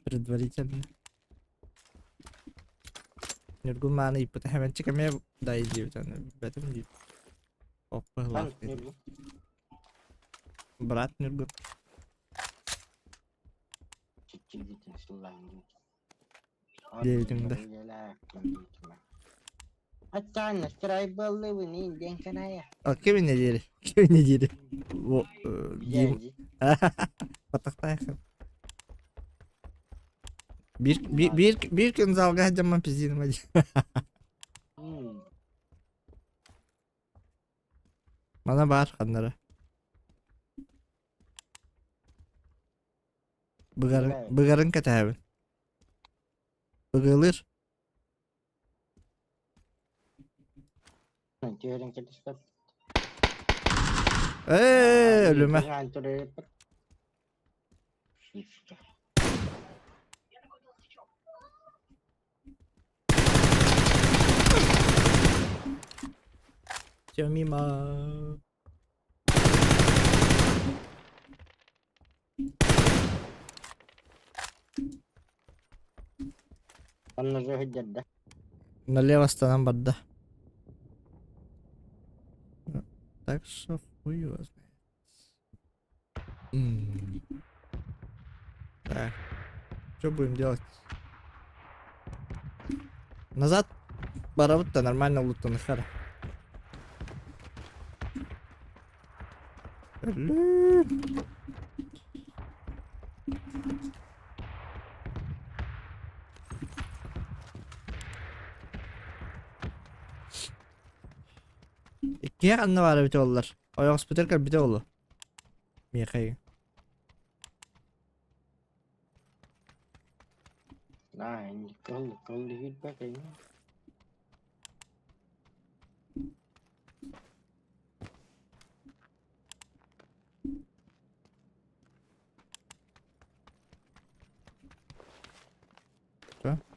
Предварительно. Ньургун мааны ыйыппыта Хэмэнчик эмиэ дай диэбит аны билбэтим диир. Ох быһылаах Хан диэн. Ньургун. Брат Ньургун. Чиччигитин сыллаан Диэбитим да. Аттаан настройбаллыбын диэн каная. А ким не диэри? Ким не диэри? Во, Дим. Батахтаахын. Биир биир биир күн залга сылдьаммын пиздинима дии. Мана баар ханнара. Быгарын, быгарын кэтэһэбин. Быгылыр. Ээ, өлүмэ. Все мимо. Онно сылдьарда. Налево станан барда. Так что хуй его знает. М. Так. Что будем делать? Назад барабыт-то нормально лутанахара. Блин. Иккиэх анна баара эбитэ буоллар. Ойоҕоспутугар кэлбитэ буолуо. Миэхэ Аа, кыл кыл иһирбэт эҥин.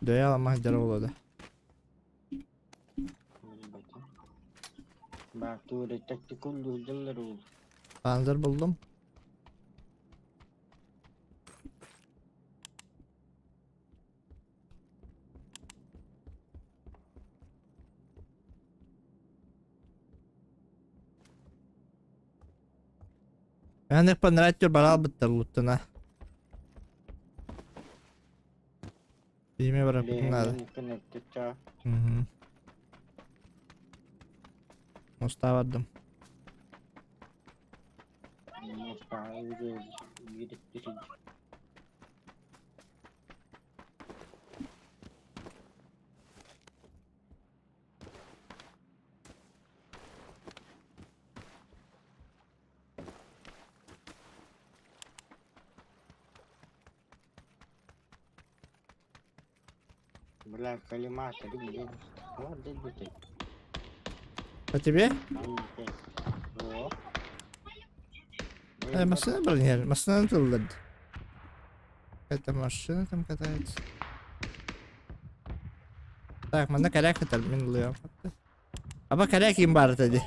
Дөйө аламмаһ дьара буолуо да. Панзер буллум. Эн понравится бараалбыттар луттана. Биимэ бараппытын наада. Мгм. Мустаа бардым. Бля, коллиматор, блин. Вот дебиты. По тебе? Э, машина бронер, машина тыллад. Это машина там катается. Так, манна кэрэ кытар мин ылыам. Аба кэрэ ким баар этэ дии.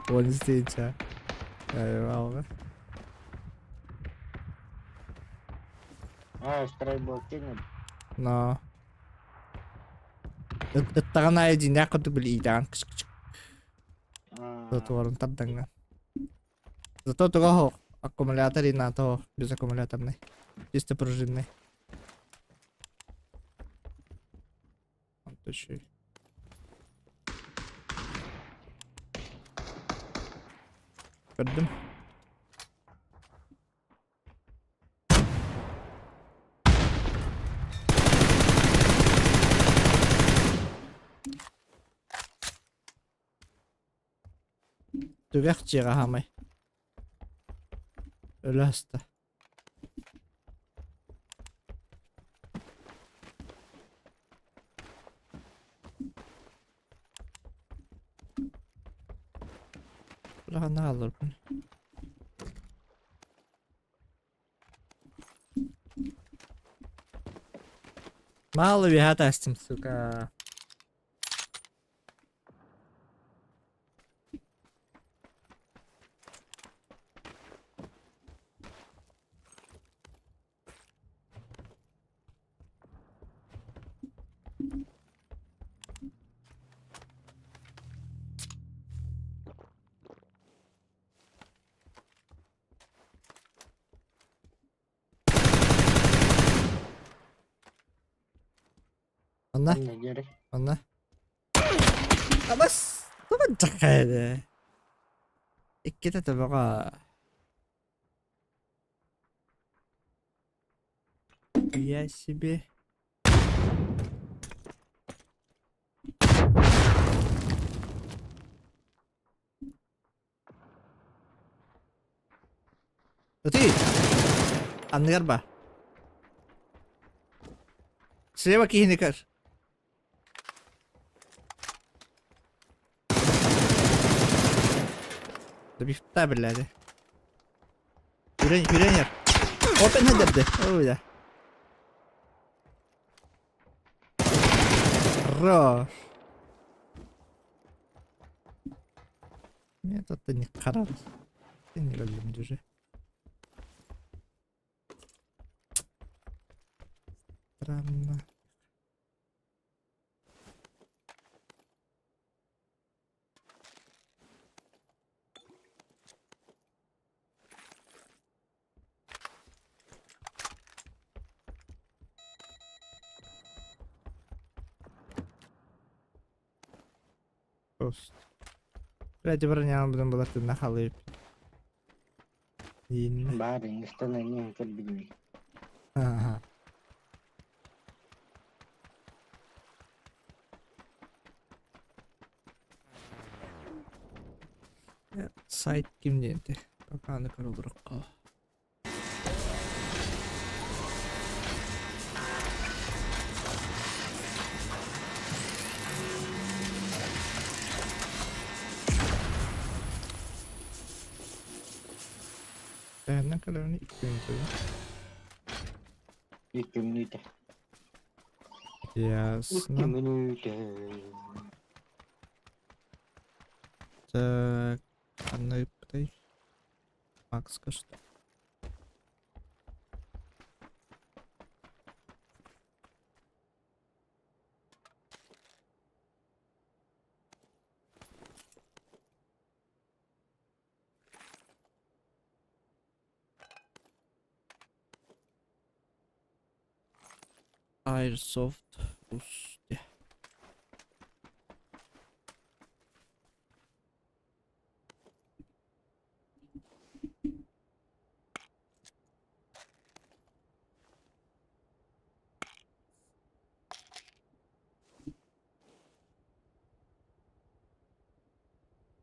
Уон истиинчэ. Айвалга. А, стройбол кинул. Но. Ыттаҕын аайы дьиҥнээх курдук били иитэҕин кыч-кыч тротуарын тардаҥҥа. Зато туга оһох, аккумулятор и НАТО оһох, без аккумуляторный. Чисто пружинный. Вот еще. Көрдүм. Түгэх дьиэҕэ хаамай. Өлө аста. Ханна хаалларбын. Мало виһа тастым, сука. Манна, Манна диэри. манна. Абас! Тубанчакка Иккитэ төбөҕө. Я себе. Ты! Анныгар ба. Слева киһини көр. Добивта биллээди. Хүрэн, хүрэн эр. Опен хадерде. Ой, да. Хорош. Нет, это не хорош. Ты не люблю уже. Странно. Просто. Блядь, броня была ты на халып. Баар иҥистэн эмиэ көрбүтүм. Ага. Сайт ким диэнтэй? Пока аны көрө олороххо. Ne kadarını ilk gün Икки мүнүүтэ. Икки Ясно. мүнүүтэ. Так, ханна ыппытай? Макска что? Airsoft Rus diye.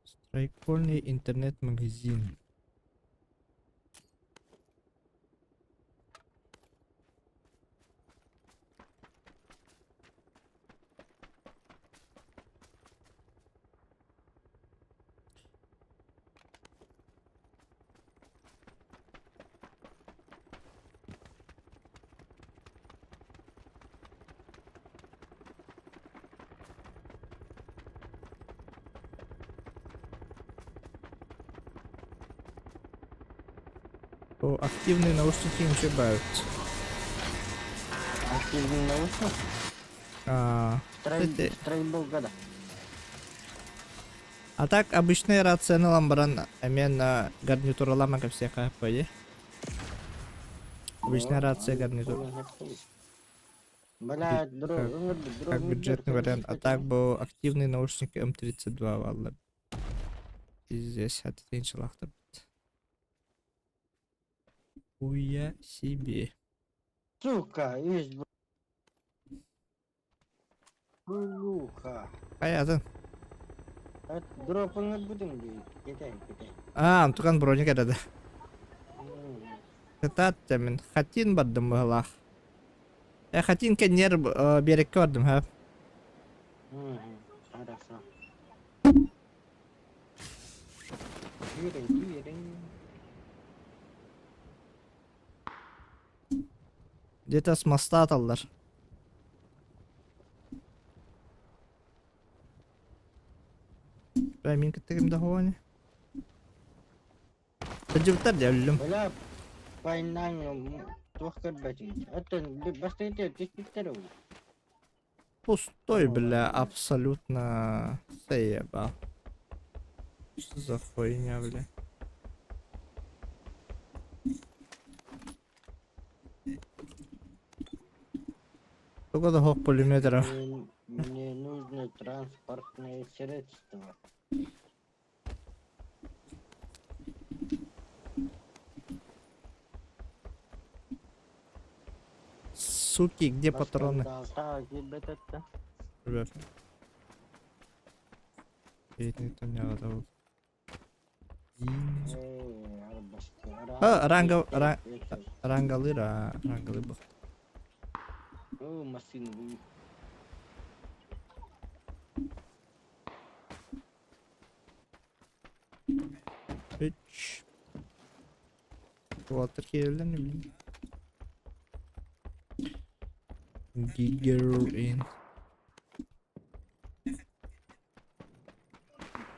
Страйкольный интернет-магазин. О, активные наушники не ошибаются. Активный наушник? А, Строй, это- стройболга да. А так обычная рация ламбаран именно гарнитуралама ко всех пойди. Обычная рация гарнитур. Бля, дро, Как бюджетный вариант. А так был активный наушник М32 валла. Здесь от Хуя себе. Сука, есть Блюха. Понятно. Дроп будем делать. Китай, китай. А, Антуган броник это. Кытаат мин хатин бардым быһылаах. Э, хатин кэннер биэрэккэ бардым, ха. Хорошо. Киирин, киирин. Где-то с моста аталлар. Бля, мин кыттыгым да хони. Сылдьыбыттар дьэ өллүм. Бля, пайнаҥ туох көрбөтүм. Оттон бастакы түспүттэр ол. Пустой, бля, абсолютно заебал. Что за хуйня, бля? Туга да хоп пулеметера. Средства. Суки, где патроны? Ребята. А, ранга, рангалыр, рангалыр бу. Үч. Уолаттар киирэллэр не блин. Гигерин.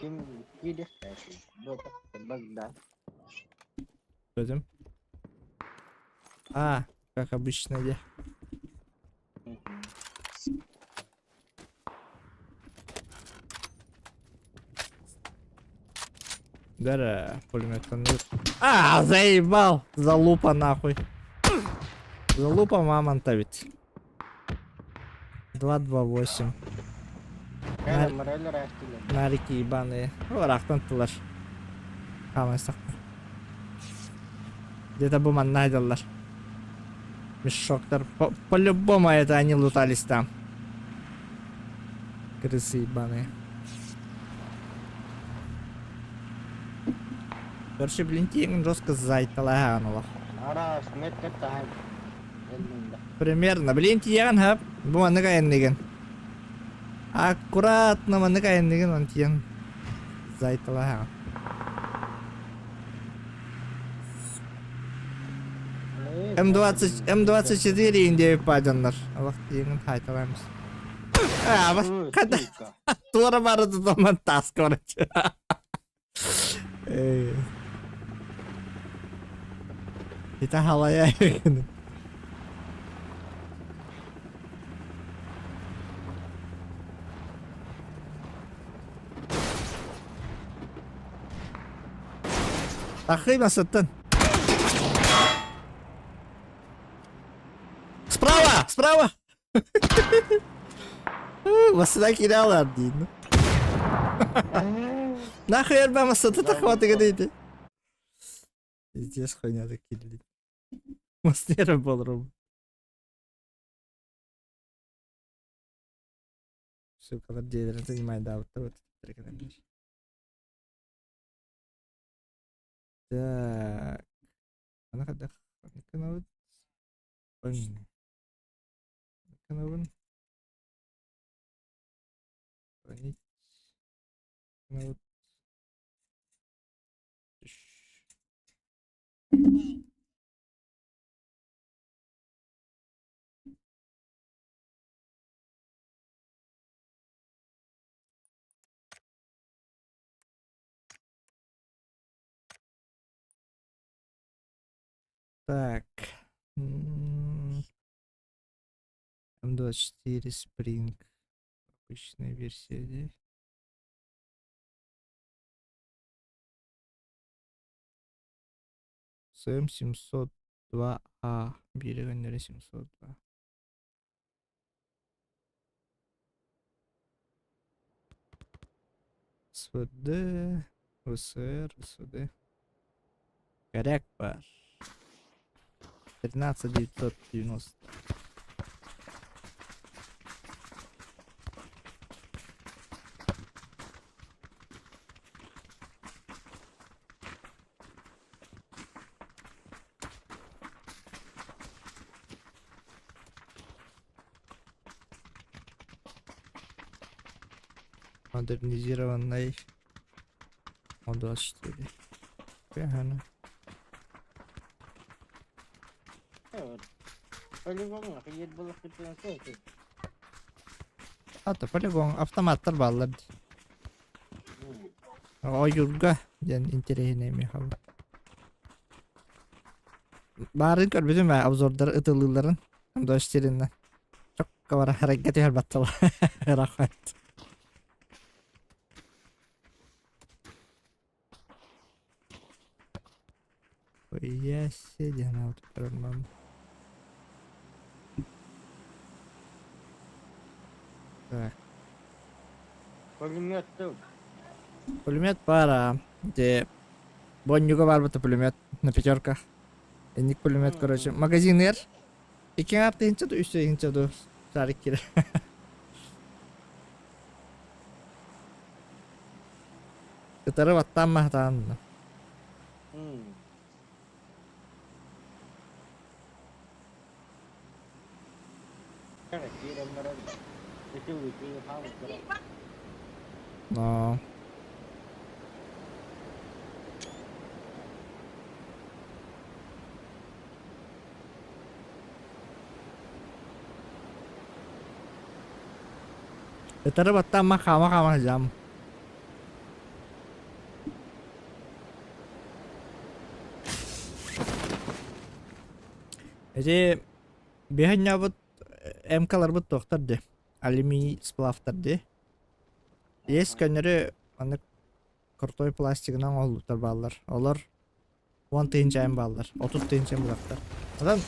Ким киирэ Пойдем. А, как обычно, я. Дара, пулемет. А, заебал! Залупа нахуй. Залупа мамонта ведь. 2-2-8. Нарики ебаные. Ыраахтан тылар. Хаамайсахпын. Где-то бу манна айдаллар. Мешоктар. По-любому это они лутались там. Крысы ебаные. Короче, блин, тиэҥин жестко зайталаһаан олох. Примерно. Блин, тиэҕин хап. Бу маннык айанныгын. Аккуратно маннык айанныгын он тиэн зайталаһаҕын. М20 М24 индиэбит баадьаннар. Олох тиэҥин хайталаамыс. Аа, хата туора бары тутаман таас короче. Ити халайа Тахый басыттын. Справа! Справа! Масына киирэ диин. Нахуй эрбэ массата тахватыга дейди. Пиздец хуйня киирди. Мастера болрум. Сука, дьиэлэрин занимайдаабыттар вот Так. Аны хайдах гынабыт? Гынабын. Звонить. Гынабыт. Так. М24 Spring. Обычная версия здесь. СМ702А. Бииригэннэри 702. СВД, ВСР, ВСД. Коряк баар. 13 990. Модернизированный М24. Пегано. Полигон киир буоллахпытына Ата полигон автоматтар бааллар дии. Ойуурга диэн интэриэһинэй миэхэ Баарын көрбүтүм ээ обзордар ытылыыларын М24-нэн. Чокко бара харайга түһэр баттала. Рахмат. Хуя себе, диэн көрөрмөн. Так. Пулемет тут. Пулемет баар Ити бонньуга баарбыта пулемет на пятерках. Инник пулемет, короче. Магазинер. Икки аҥаар тыһыынча ду, үс тыһыынча ду шарик киирэр. Кытары баттаан маһатаан. Киирэн баран ытыы-ытыы хаалбыттара. Но. Ытары баттаан хаама-хаама сылдьам. Ити биһинньабыт МК-ларбыт туохтар дии, алюминий сплавтар дии. Есть көннөрү маннык крутой пластигынан оҥоһуллубуттар бааллар. Олор 10 тыһыынча бааллар, 30 тыһыынча бырахтар. Оттон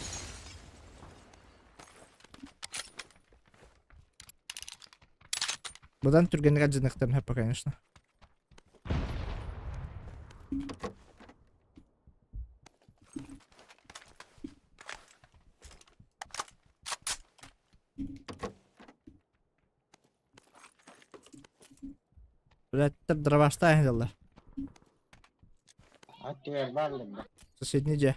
быдан түргэнник алдьаныахтарын сөп, конечно. Блядь, дробаштаан сылдьаллар. Аттыгар бааллар да. Соседний дьиэ.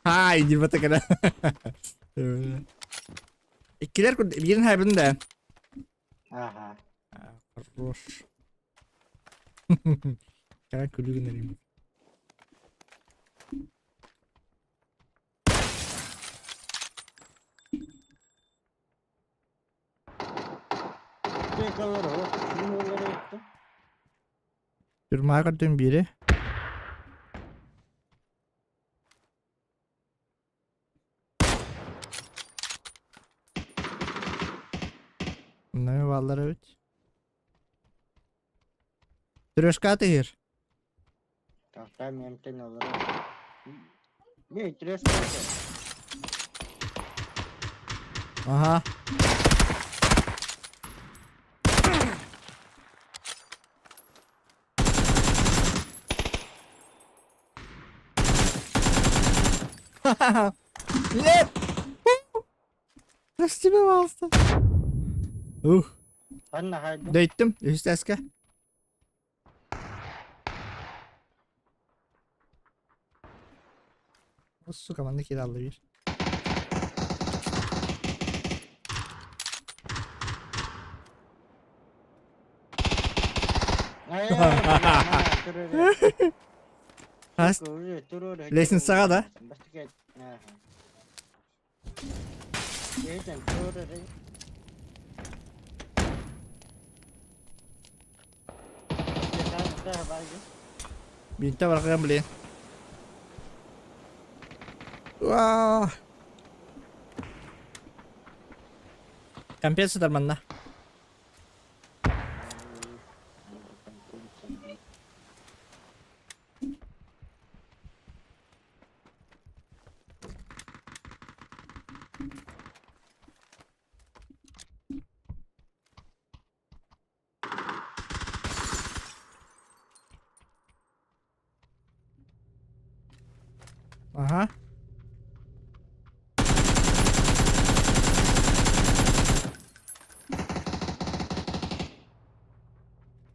Хай, диэбэтэ кэлэ. Иккилэр биирин хайбын да. Ага. Хорош. Кэлэн күлүү гынар Тюрьмаҕа көрдүм биири. Онно бааллар эбит. Трёшка атыыр. Тахтаан эмтэн олорор. Бей, трёшка. Ага. Нет! Прости, пожалуйста. Ух. Ханна хайда? Дөйттүм, үһүс тэскэ. Сука, манна киирэ алла биир. Хас? Лестницаҕа да? Биирдэ барҕыам блин. Уаа! Компьютер сытар манна. Ага.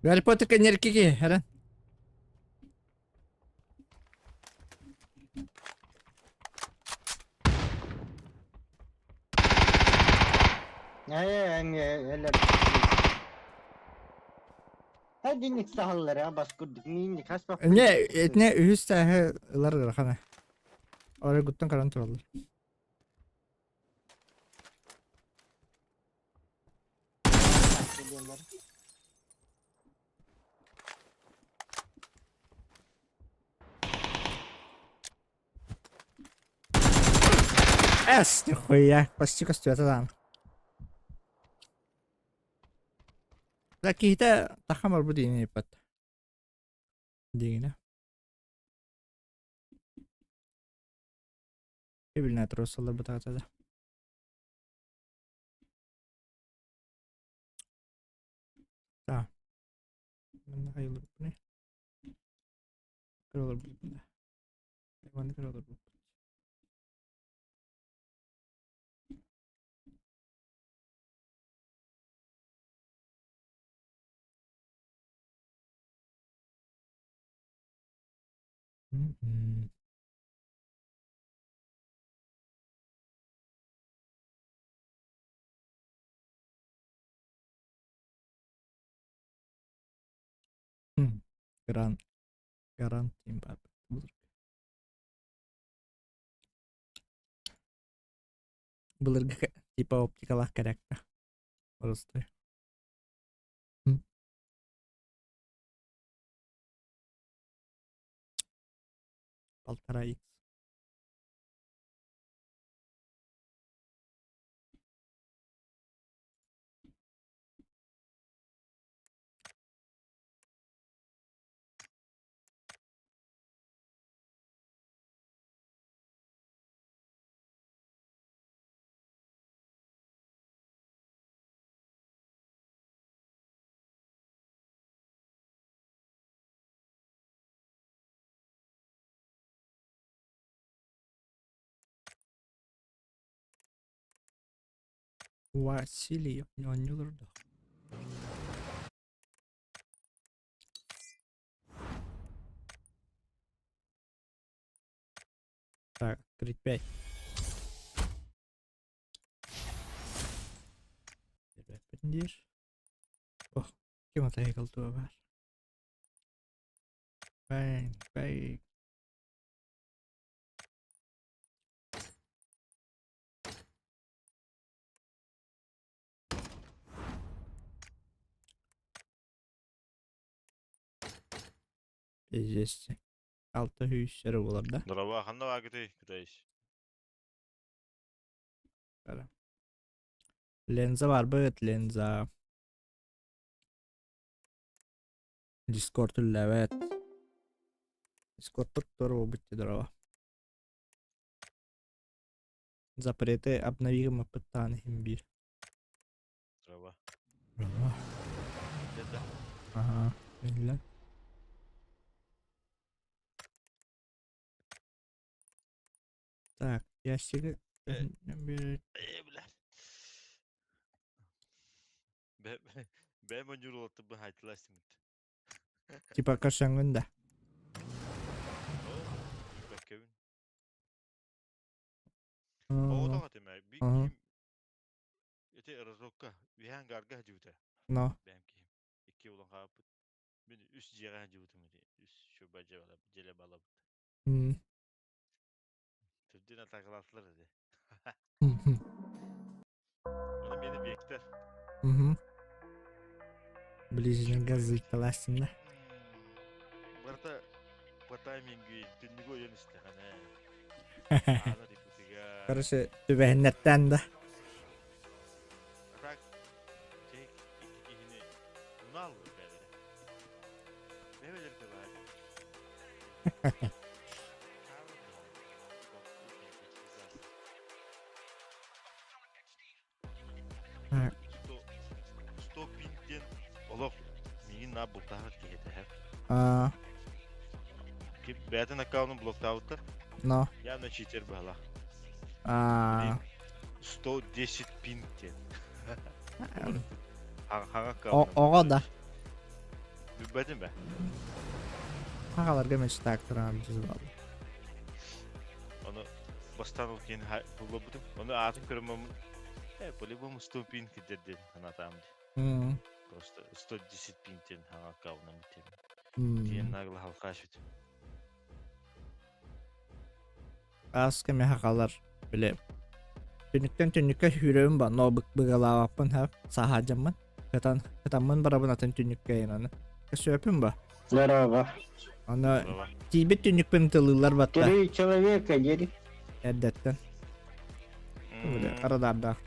Гарри Поттер кэннэркики, эрэн. Эмиэ итинэ үһүс тааһы ылар ыарахана. Оройгуттан көрөн тураллар. Эс, нихуя, почти көстүбэтэ даҕаны. Да киһитэ таха барбыт иини ыйыппат. Дигинэ. Билнэ туруорсаллар бытаата да. Да. Манна хайылырбыный? Кыралар булбута. Манна кыралар булбут. М-м. Гарант, гарант диэн баар Былыргы типа оптикалаах кэрээккэ. Простой. Полтора икс. Василий оонньуулар дуо? Так, 35. Диир. Ох, ким атайгал туа бар. Bang, bang. Пиздец. Алта сүүс эрэ буолар да? Дороба, ханна баагытый, Кытайс? Ленза барбыт, Ленза. Дискорд үллээбэт. Дискордпут туора буолбут дии дороба. Запреты обнови гыммыппыт даҕаны иһин биир. Дороба. Дороба. Да. Ага, биллэ. Так, ящиги Э, блядь. Бэм онньуур быһаайтылаастымыт. Типа көрсөҥҥүн да. Бэккэбин. Оҕотох этим ээ. Би киһим ити разокка үһээн гарга сылдьыбыта. Но. Бэйэм киһим. Икки улан хаалбыт. Мин үс дьиэҕэ сылдьыбытым ити. Үс шуба дьиэлэ балабыт. Түрдүн атаакалаатылар ити. Оны мени биэктер. Ближний газы да. Барыта по таймингу түннүгү ойон истэҕинэ. Короче, түбэһиннэртэн да. Так, икки киһини унал бэдэрэ. Бэбэлэр баар. Сто пинтен олох миигин наа бултаһар киһитэһэр. Аа. Бэйэтин аккаунун блоктаабыттар. Но. Явно читер быһалаах. Аа. 110 пинт диэн. Хаҥа аккаунун. Оҕо да. Билбэтим бэ. Хагаларга мечта туран бал. Ону бастаан ол киин булларбытым. Ону аатын көрөммүн э по-любому 100 пин кидер диэн санаатаам дии. Просто 110 пин диэн хаҥа аккаунам битим. Тиэн нагла халкаашыт. Аас кэми хахалар били түннүктэн түннүккэ сүүрэбин ба но быгалаабаппын ха сааһаадьаммын кытан кытаммын барабын атын түннүккэ аны сөпүн ба Здорово. Аны тиийбит түннүкпүн тылыылар батта Три человека, дери. эрдэттэн. Радардаах.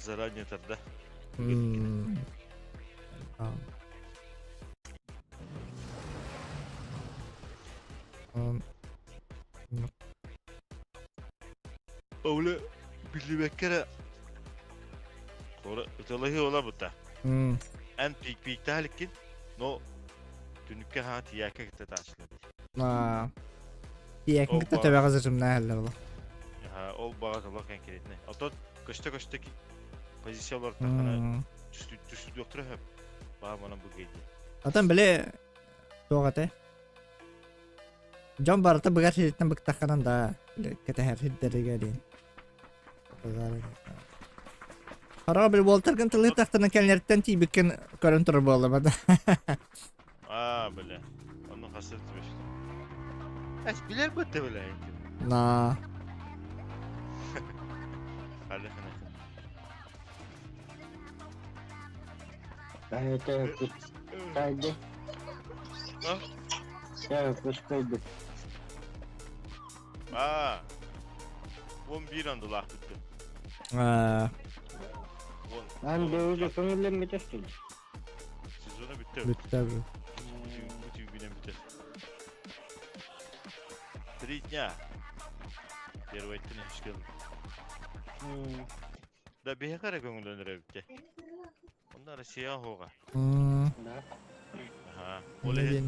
Заранее тарда. Оле биллибэккэ эрэ ыталаһыы ола бута. Эн пик-пиктаһа иликкин, но түнүккэ хаҥа тиийээккэ кытта таачылар. Тиийээккин кытта төбөҕө зажимнаа иһэллэр олох. Ол баҕа толох конкретный. Отон көстө-көстө позиция олортаххына түстүдүөхтөрө хөп. Баа манан бу гейди. Отон били туох этэй? Дьон барыта быгар сириттэн быктаххынан да кэтэһэр сирдэригэр диэн. Хараҕа били уолтаргын тылыытахтана кэллэриттэн тиийбиккин көрөн турар буолла да. Аа, бля. Онно хасыр түбэстэ. Эс билэр бытты бля. На. Халихана. Это кайды. А? Кайды. Аа. 11 андылаах бүттүм. Аа. Ан дөөдө көңүллэммитэ что ли? Сезону бүттэ. Бүттэ бу. Бу күнүн бүтэр. 3 дня. Первый түн үскел. Да биһиэхэ эрэ көҥүллэнэр эбит. Онно Россия хоҕа. Да. Аха. Ол иһин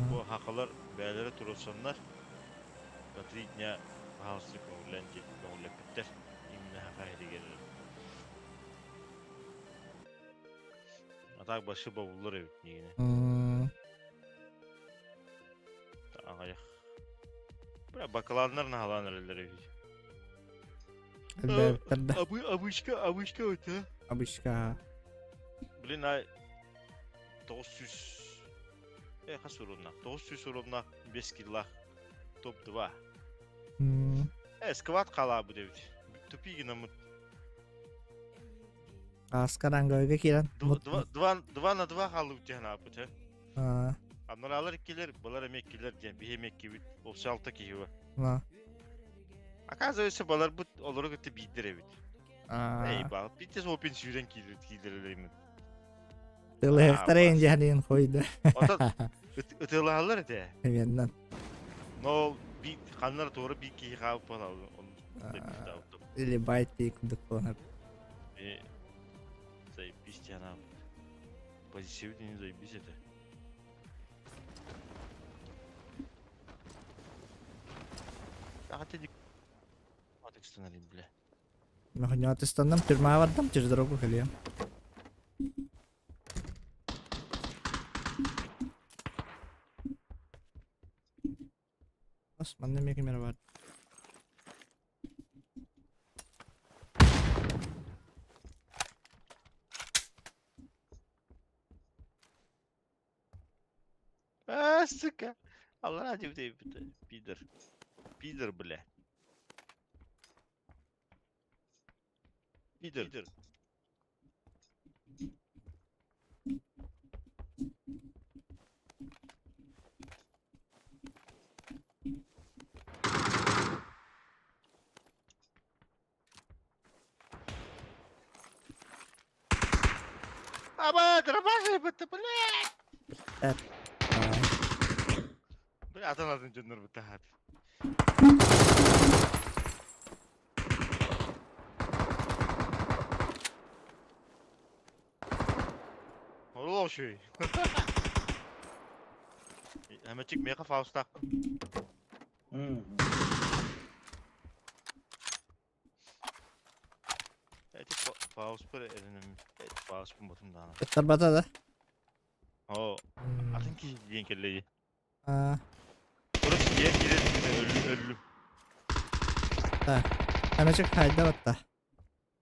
бу хахалар бэйэлэрэ туруорсаннар на 3 дня пожалуйста көҥүллэн диэн көҥүллэппиттэр. Именно хаха иһигэр. А так башы бобуллар эбит нигини. Аҕыйах. Бля, бакалавнар наһалаан эрэллэр эбит. Элбээбиттэр да. Обычка, обычка өтө. Обычка. Блин, ай 900 хас уровна? 900 уровна 5 килла топ-2. Сквад халаа бу дебит. Тупи гынаммыт. Аскаранга киирэн. 2 на 2 хаалыбыт диэн ааппыт, э. Анаралар иккилэр, балар эмиэ иккилэр диэн, биһи эмиэ иккибит. Общий алта киһи бар. Оказывается, баларбыт олору кытта биирдэр эбит. Эй, бал, биитес опин сүүрэн киирдэрэлэримин. Тылыһыктар дьаһанын хойда. Отон ытыалаһаллар этэ. Эмиэннэн. Но би ханнар туора би киһи хаалып буолал. Или байт дии курдук буолар. Заебись тяна. Позиция не заебись это. А ты не установи, бля. Махнётыстанным тюрьма бардым, через дорогу кэлиэм. Бас, манна эмиэ ким эрэ бар. А, сука. Алла ты, пидор. Пидор, бля. Пидор. Пидор. Аба, дробаш это, бля. Бля, атын атын дьоннор бытаат. Орловший. Хэмэчик меха фаустах. Эти фаус бір эринем. Фаус бутум даана. Ыттарбата да. О, атын киһи диэн кэллэйи. Аа, Короче, диэн киирэн өллүм өллүм. Так. Хэмэчик хайда батта.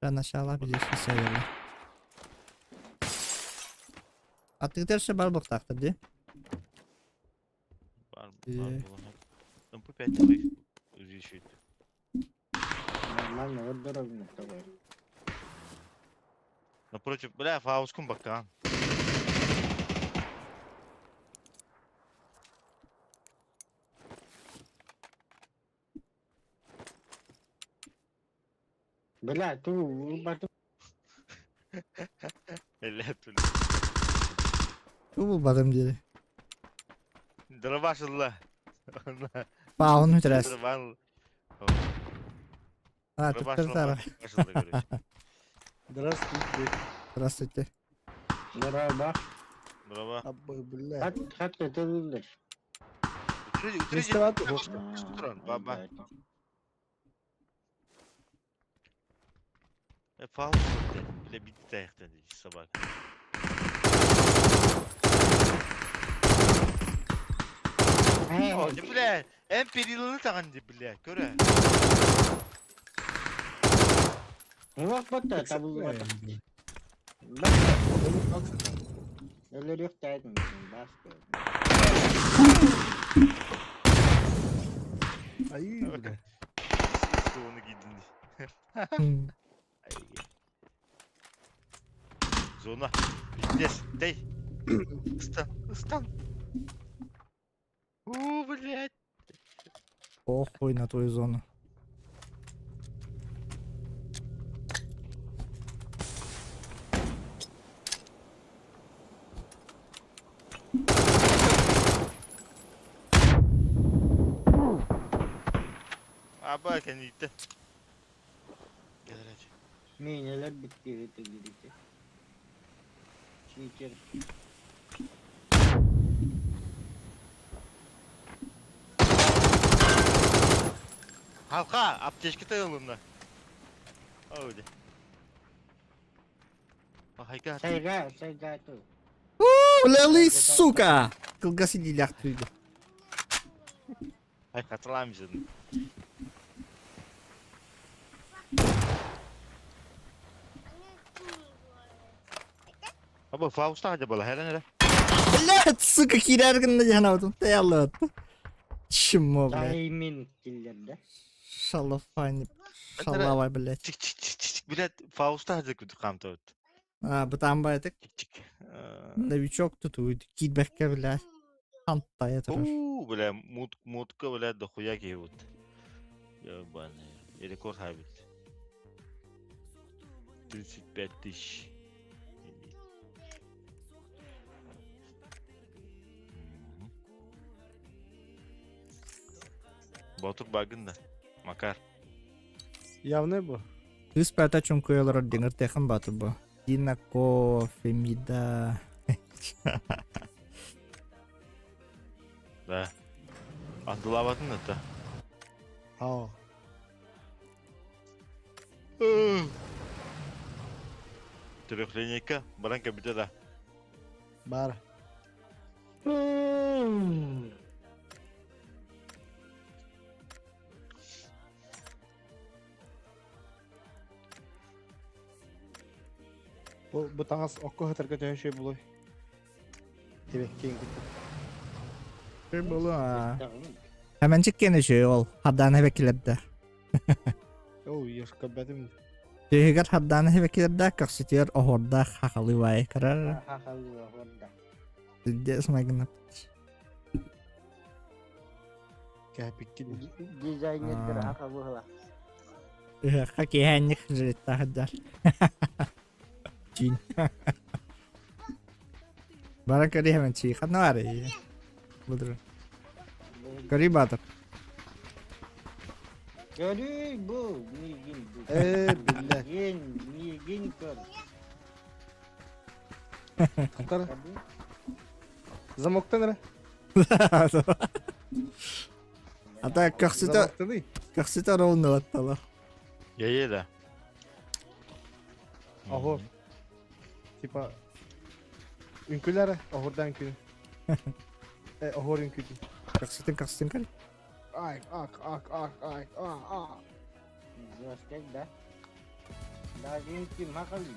Для начала билиэххэ сөбө. Аттыгытар өссө бар буолуохтаахтар дии. Бар бар буолан. МП5 изучить. Нормально, вот дорогу такой. Напротив, бля, фаускум бакан. Бля, туу, Эллэт бля. Туу булбатым диэри. Дробаш ылла. Паун үтэрээс. Дробан. А, Дробаш туттар ылла. Дробаш ылла, короче. Здравствуйте. Здравствуйте. Дроба. Дроба. Абы, бля. Хат, хат көтөлүллэр. Үтүрэ Мистер Ату. туран. Баба. E pahalı dedi. Bile bitti dayakta dedi sabah. Э, Ne bile? En perilini takan di bile. Köre. Уох батта табыллыбата. Өлөрүөхтээдин бас. Ай, бля. Onu giydin di. Ay. Zona. Пиздец. Дай. Ыстан. Ыстан. У, блядь. Похуй на твою зону. Аба кэнниттэн. Кэлэр эти. Миинэлэр бүттү төгүрүтэ. Читер. Халка, аптечка ылынна. Öyle. Хайка. Сайга, сайга ту. Бля, сука! Кылгас илиилээх түйдэ. Ай хатылаамсың. Аба Фауста хадя бала хәлән әле. Блядь, сука, киирэр гынна дьаһанабытым. Тэйаллыбат. Чмо, блядь. Тайминг киллерде. Шалафани. Шалавай, блядь. Чик чик чик чик блядь Фауста хадя күтү камта өт. А, бытаан баятык. Чик чик. Новичок тут киирбэккэ, блядь. Хантая турар. У, бля, мут мутка, блядь, дохуя киһи Ебаный. Рекорд хабит. 35 тысяч. Мгм. Ботур багын да. Макар. Явный бу. Үс пята чуҥкуйалар диҥэр тэхэн баатыр бу. Дина кофе, мида. Да. Андылабатын это. Ау. Трехлинейка. Баранка бите да. Бар. Бу бу таңас окко хатарга төһө шөй булуй. Тебе кең куту. Була. Хәмәнчик кене шөй ол. Хаддаан хэбэкилэрдэ. Оу, ешка бәдим. Түһүгэр хаддаан хэбэкилэрдэ көхсүтүгэр оһуордаах хахалыы баайы карар. Хахалыа хорда. Дидде смайгына. Кәпикки. Дизайнердер Аа. хахалыа. Ыһыахха киэһээнник жилеттаах Чин. Баран көрүй хәмәнчик. Ханна бары. Будыр. Көрүй баатыр. Көрүй бу, миигин бу. Э, бля. Миигин, миигин көр. Тар. Замоктан ра. Ата көхсүтэ Замоктаны. көхсүтэ роуну баттала. Я да. Охор. Типа Үҥкүлэр, оһордан үҥкү. Э, оһор үҥкүтү. Көхсүтүн көхсүтүн көр. Ай, ак, ак, ак, ай, а, а. Жесток, да? Даже ким хахалый.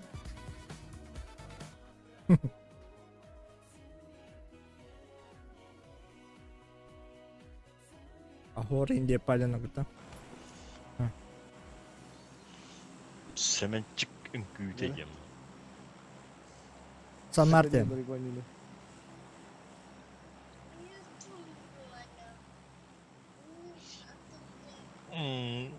Ахор инде палена гыта. Семенчик үҥкүүтэ диэн. Сан Мартин. М.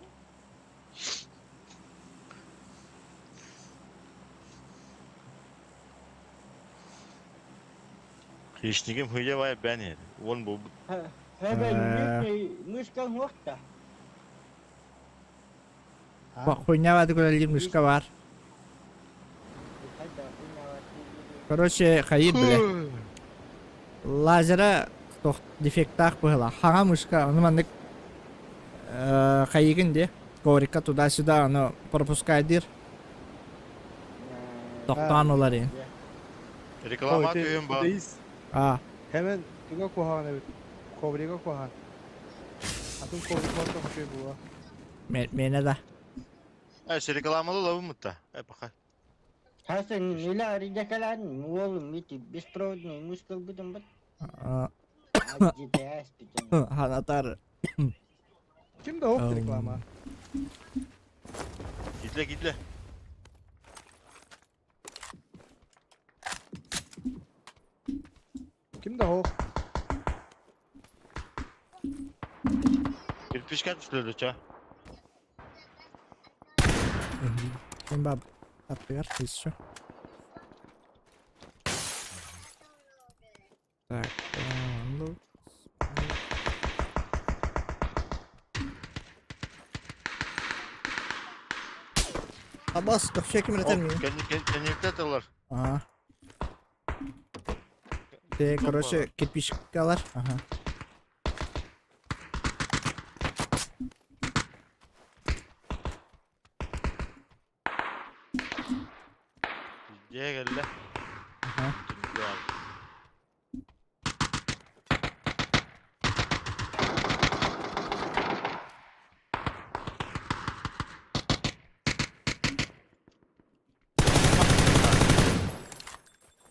Хищнигим хыйа бай бэн edi. Уон буолбут. Мышка муохта. Хуйня баады көрөллүүр мышка бар. Короче, хайыр бile. Лазера тох дефектаах быһыла. Хаҥа мышка, ону маннык хайыгын де. Коврикка туда-сюда, ону пропускайдыр. Тохтоон уларыйын. Реклама түйін ба? А. Hemen туга куһаҕан эбит. Коврига куһаҕан. Атын коврик орто үчүгэй буолуо. Миэнэ да. Э, рекламалы лабыммыт Э, пока. Хасан, нила аридакалан, уолум ити беспроводный мускул бутун бат. GPS битен. Ханатар. Ким да ох реклама. Гидле, гидле. Ким да ох. Кирпичка түстүлөр ча. Ким баб аттыгар еще. Так, ну. Абас, көхсө ким ретен мин? Кенникте тылар. Ага. Те, короче, кирпичкалар. Ага. Дьиэ кэллэ. Ага.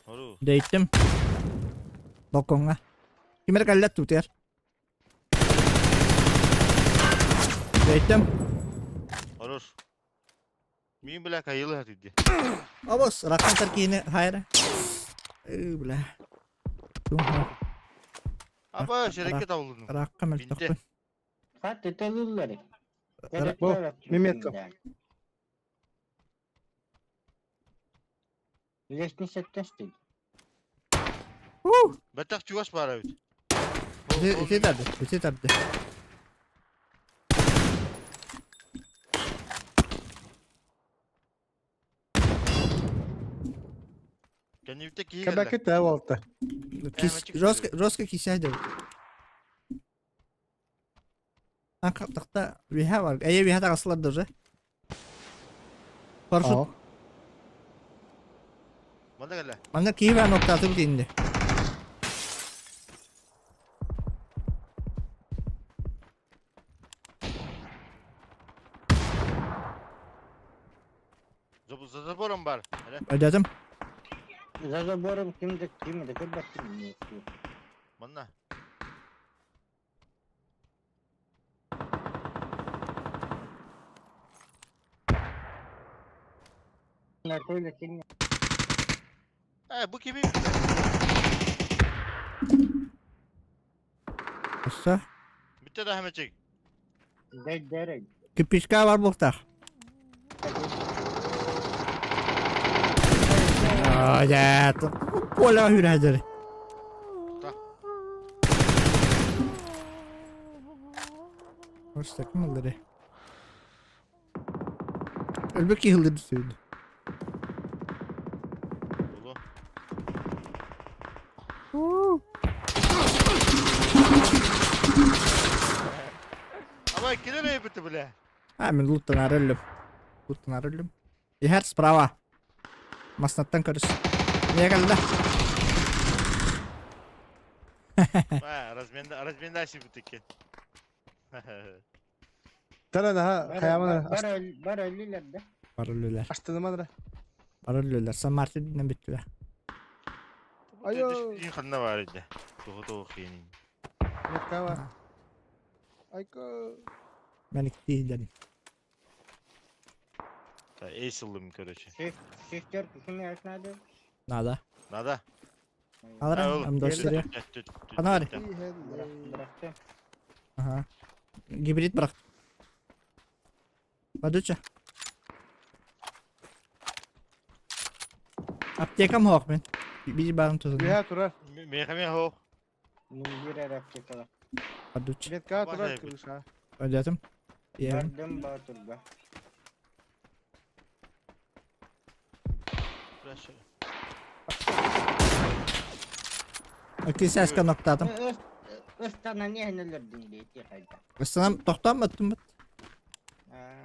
Ору. Дэйттим. Балкоҥҥа. Ким эрэ кэллэ тутуйар. Дэйттим. Хорош. Мин бля кайылы хатыйды. Абас, ракхан таркиини хайра. Ыы, бля. Аба, шерекке табылдым. Ракка мөлтөхпүн. Хат этелуллары. Бу, Меметко. Лестница тестил. Бэтэх чугас баар эбит. Ити тарды, ити тарды. Кэннибитэ киһи кэллэ. Кэбэки тээ буолта. Жестко, жестко кисэ дьэ. Тахта виһа бар. Эйе виһа таҕыслар даже. Парашют. Манна кэллэ. Манна киһи баар ноктааты битинди. За забором бар. Өйдөөтүм. За забором ким да ким да көрбөттүм. Манна. Э, бу кими? Өссө. Бүтте да хэмэчик. Кирпичка бар буолуохтаах. Дьэ, Коля үүрээдэр. Ось ким ыллары? Өлбөт киһи ыллыр түсүн. Абай, килер эбити бля. А, мен луттан өллүм. Луттан өллүм. Иһэр справа. Маснаттан көрүс. Не кэллэ? А, разменда, разменда сибитиккен. Тара наха хаямана Бар өлүлэр да. Бар өлүлэр. аштынымадыра. Бар өлүлэр. Сан Мартиннен бүттүлэр. Айо. Дин ханна бар иде. Тугу тугу хиэнин. Меткава. Айко. Мен иктиилерин. Та эйсылым, короче. Шестерку кими надо? Надо. Надо. Алара, М24. Ана бар. Бырахты. Ага. Гибрид бырах. Бадуча. Аптекам хоқ мен. Бир бағым тузун. Биһа турар. Миэхэ эмиэ суох. Мундир эрэ аптекала. Адуч. Метка Баар турар эбит. крыша. Ödedim. Yerim. Бардым Боотурга. Flash. Икки сээскэ ноктаатым. Ыстанан иһэн өлөрдүҥ дии хайда. Ыстанам тохтоон баттым бат.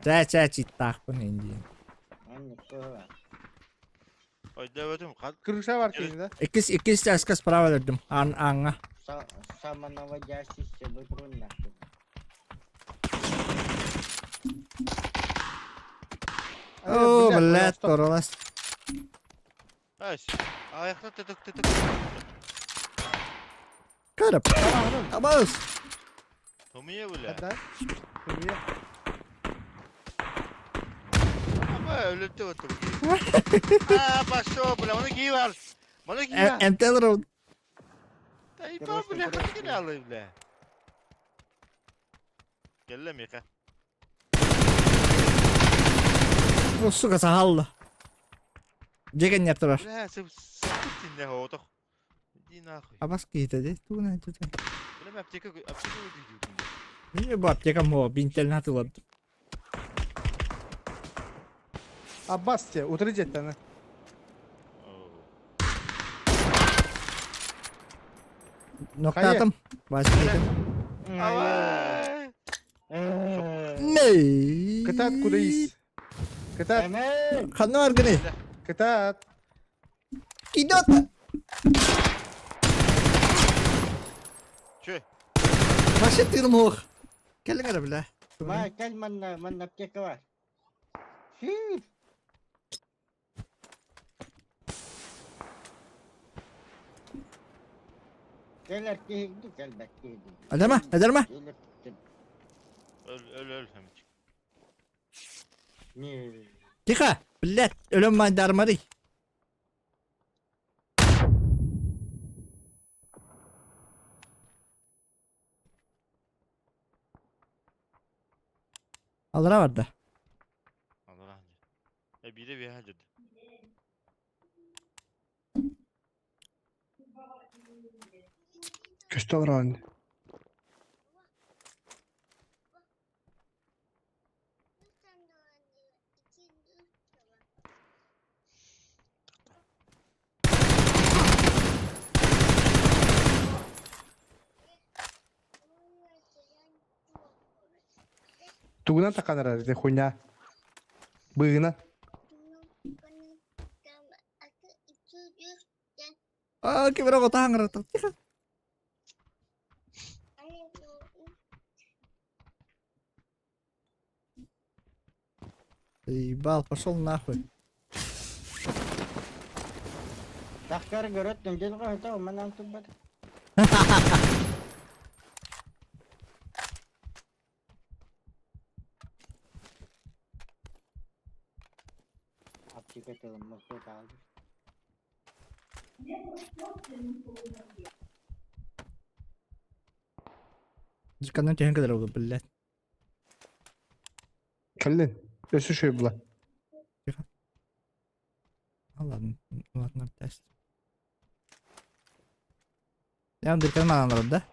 Чээ чээ читтаахпын индиин. Оннук кыһыла. Ойдооботум. Крыша бар киһи да? Иккис иккис сээскэ справа өлөрдүм. Аан ааҥҥа. Самонаводящийся вытрун нахуй. Оо, блядь, торолас. Ась. Аяқта тытык тытык. Көріп. Абыз. Тумия бля. Да? Тумия. Ama өлөттө отур. А, пошел, бля, оны кий бар. Оны кий бар. МТЛ раунд. Да и бля, хаты кene алый, бля. Кэллэ миэхэ. О, сука, сахалла. Дьиэ кэннигэр турар. Бля, сыппыт тиннэ оотох. Иди нахуй. Абас киһитэ дии. Тугунан тута. Бля, мен аптека аптека өйдүү. Мин бу аптекам хуо бинтелин хатылардым. Аббас те, утары дьиэттэн. Ноктаатым. Бас киһитим. Авай! Ней. Кытаат кудайыс. Кытаат, Эмэн! Ханна баргыный? кытаат. Идет! Чө? Вообще тыыным суох. Кэлиҥ эрэ бля. Ма, кэл манна, манна аптека бар. Фу! Кэлэр киһи кэлбэт киһи. Эдэрмэ, эдэрмэ. Öl öl öl hemen. Не. Тихо! Блядь, өлөм мандармарый. Аллара барда. Allah rahmet. E bir de bir hadi. Көстө олорон. Тугунан таканар ити хуйня. Быгына. А, ким эрэ оҕото хаҥырата. Тихо. Ебал, пошел нахуй. Тахкар көрөт дьыл көһөтө манан турбат. Аптека тылыммыт таалды. Диканан түһэн кэлэр ол, блядь. Кэллин. Өссө шөй була. А, ладно, ладно, тест. Я дырканы манан олорор да?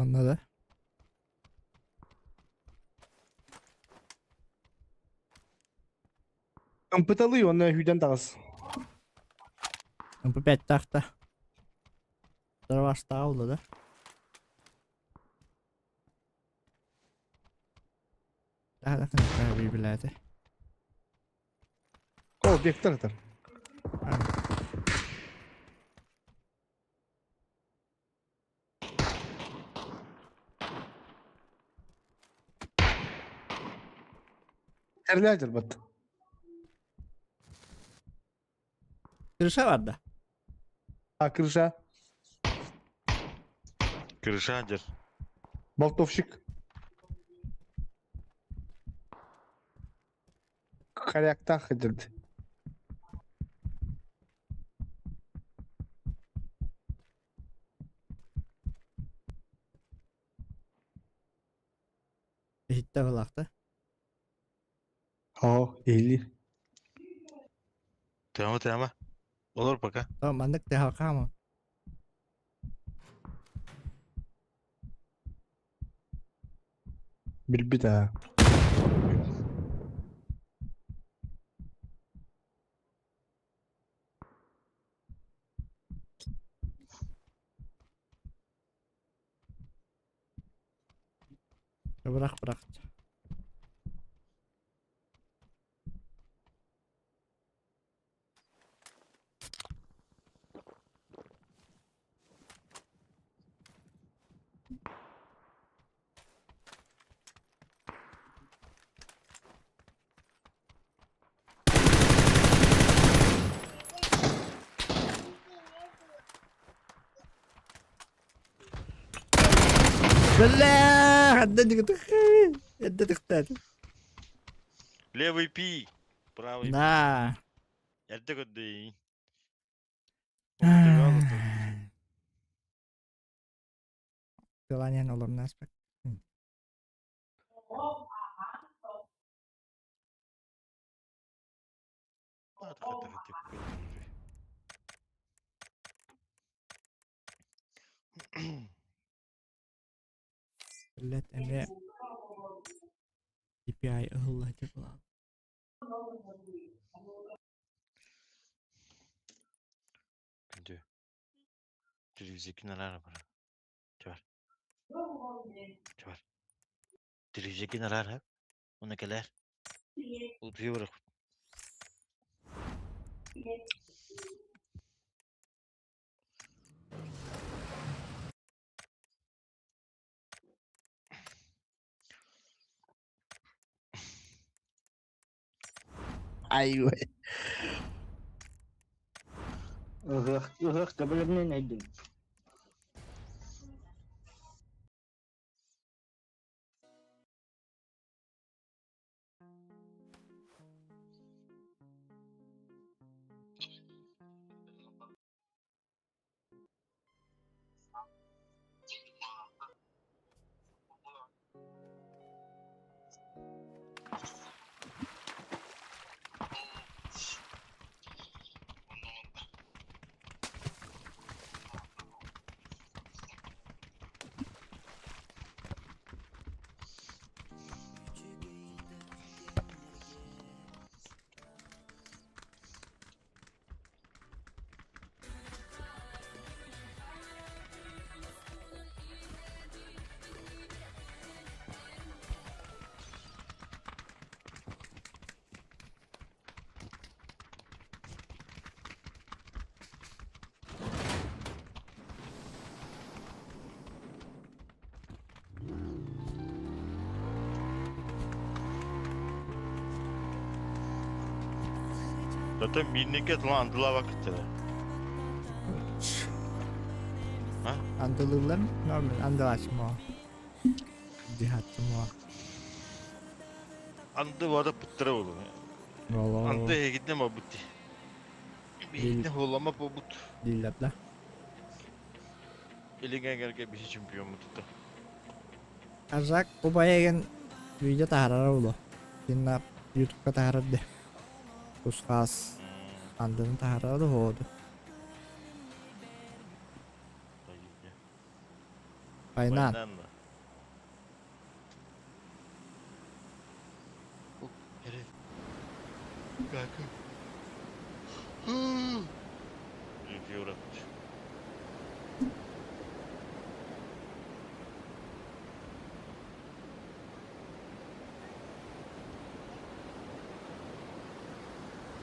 Манна да? Ымпыталыы уонна сүүрэн таҕыс. МП5 тахта. Дроваш да? Да, да, да, билээти. О, вектор этэр. Терлядер бат. Крыша бар да? А, крыша. Крыша дер. Болтовщик. Коряктах идет. Иһиттэ балаахта. О, или. Тема тема. Olur пока. О, маннык тэһэ Билбит аа. Бырах бырах. Бля, Хадда тыктат. Левый пи. Правый пи. На. Эрдэ көрдөйүн. Тыланен олорнас бак. Блять, эмиэ DPI ыһылла типа. Күндү. Телевизикин араар бара. Чабар. Чабар. Телевизикин араар Уна кэлээр. Утуйа барах. Ay güey. Ыһыах ыһыах көбөлөрүнэн өйдүм. Zaten minneke lan andılava кыттыра. Андылыылар нормально андылаачым оо. Дихатчым оо. Анды вада пыттыра болу. Болоо. Анды эгидне ма бутти. Бигидне холлама бут. Дииллэр да. Илиңе биси чемпион мутта. Аржак убайеген видео таһарара улу. Кинна ютубка таһарар де. Кусхаас андыны таһарара да ходу. Байнан. Байнан. Kanka. Uğratmış.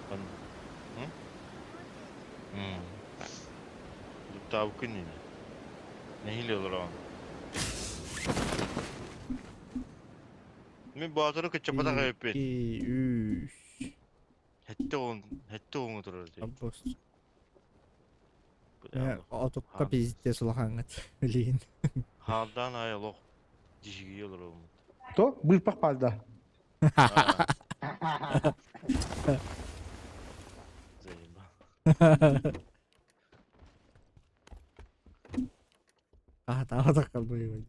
Hı? Hmm. Tavukun yine. Nehile olur o. Мин Боотуру кыччаппатах эбиппин. Икки, үс. 70 70 турар дии. Аббос. Отукка пиздец улахаҥҥыт билигин. Хаалдаан аайы олох дьиһигийэ олороммут. То быыппах баалда. Заеба. Аһатаабатах калбыйбын.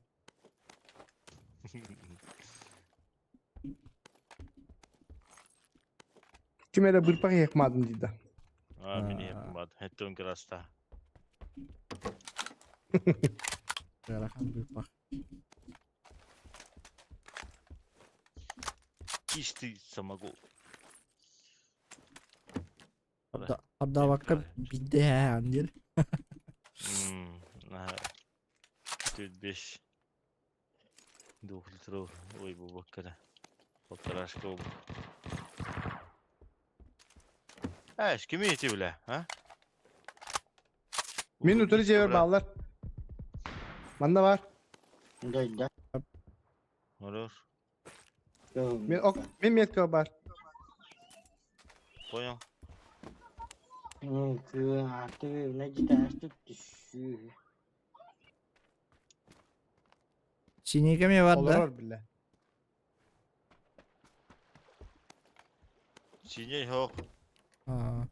Ким эрэ быырпах иһэхмаадын дии да. Аа, мин иһэхмаадым. Хэттон краста. Ыарахан быырпах. Чистый самогон. Ордообокко биирдэ иһээҕин диир. Тут бес двухлитровый, ой, бубакка да. Полторашка обух. Эш, кими ити бля, а? Мин утары дьиэбэр бааллар. Манна бар. Дойда. Хорош. Мин ок, мин метка бар. Понял. Синийгэ эмиэ бар да? Олорор биллэ. Синий хоох. Аа.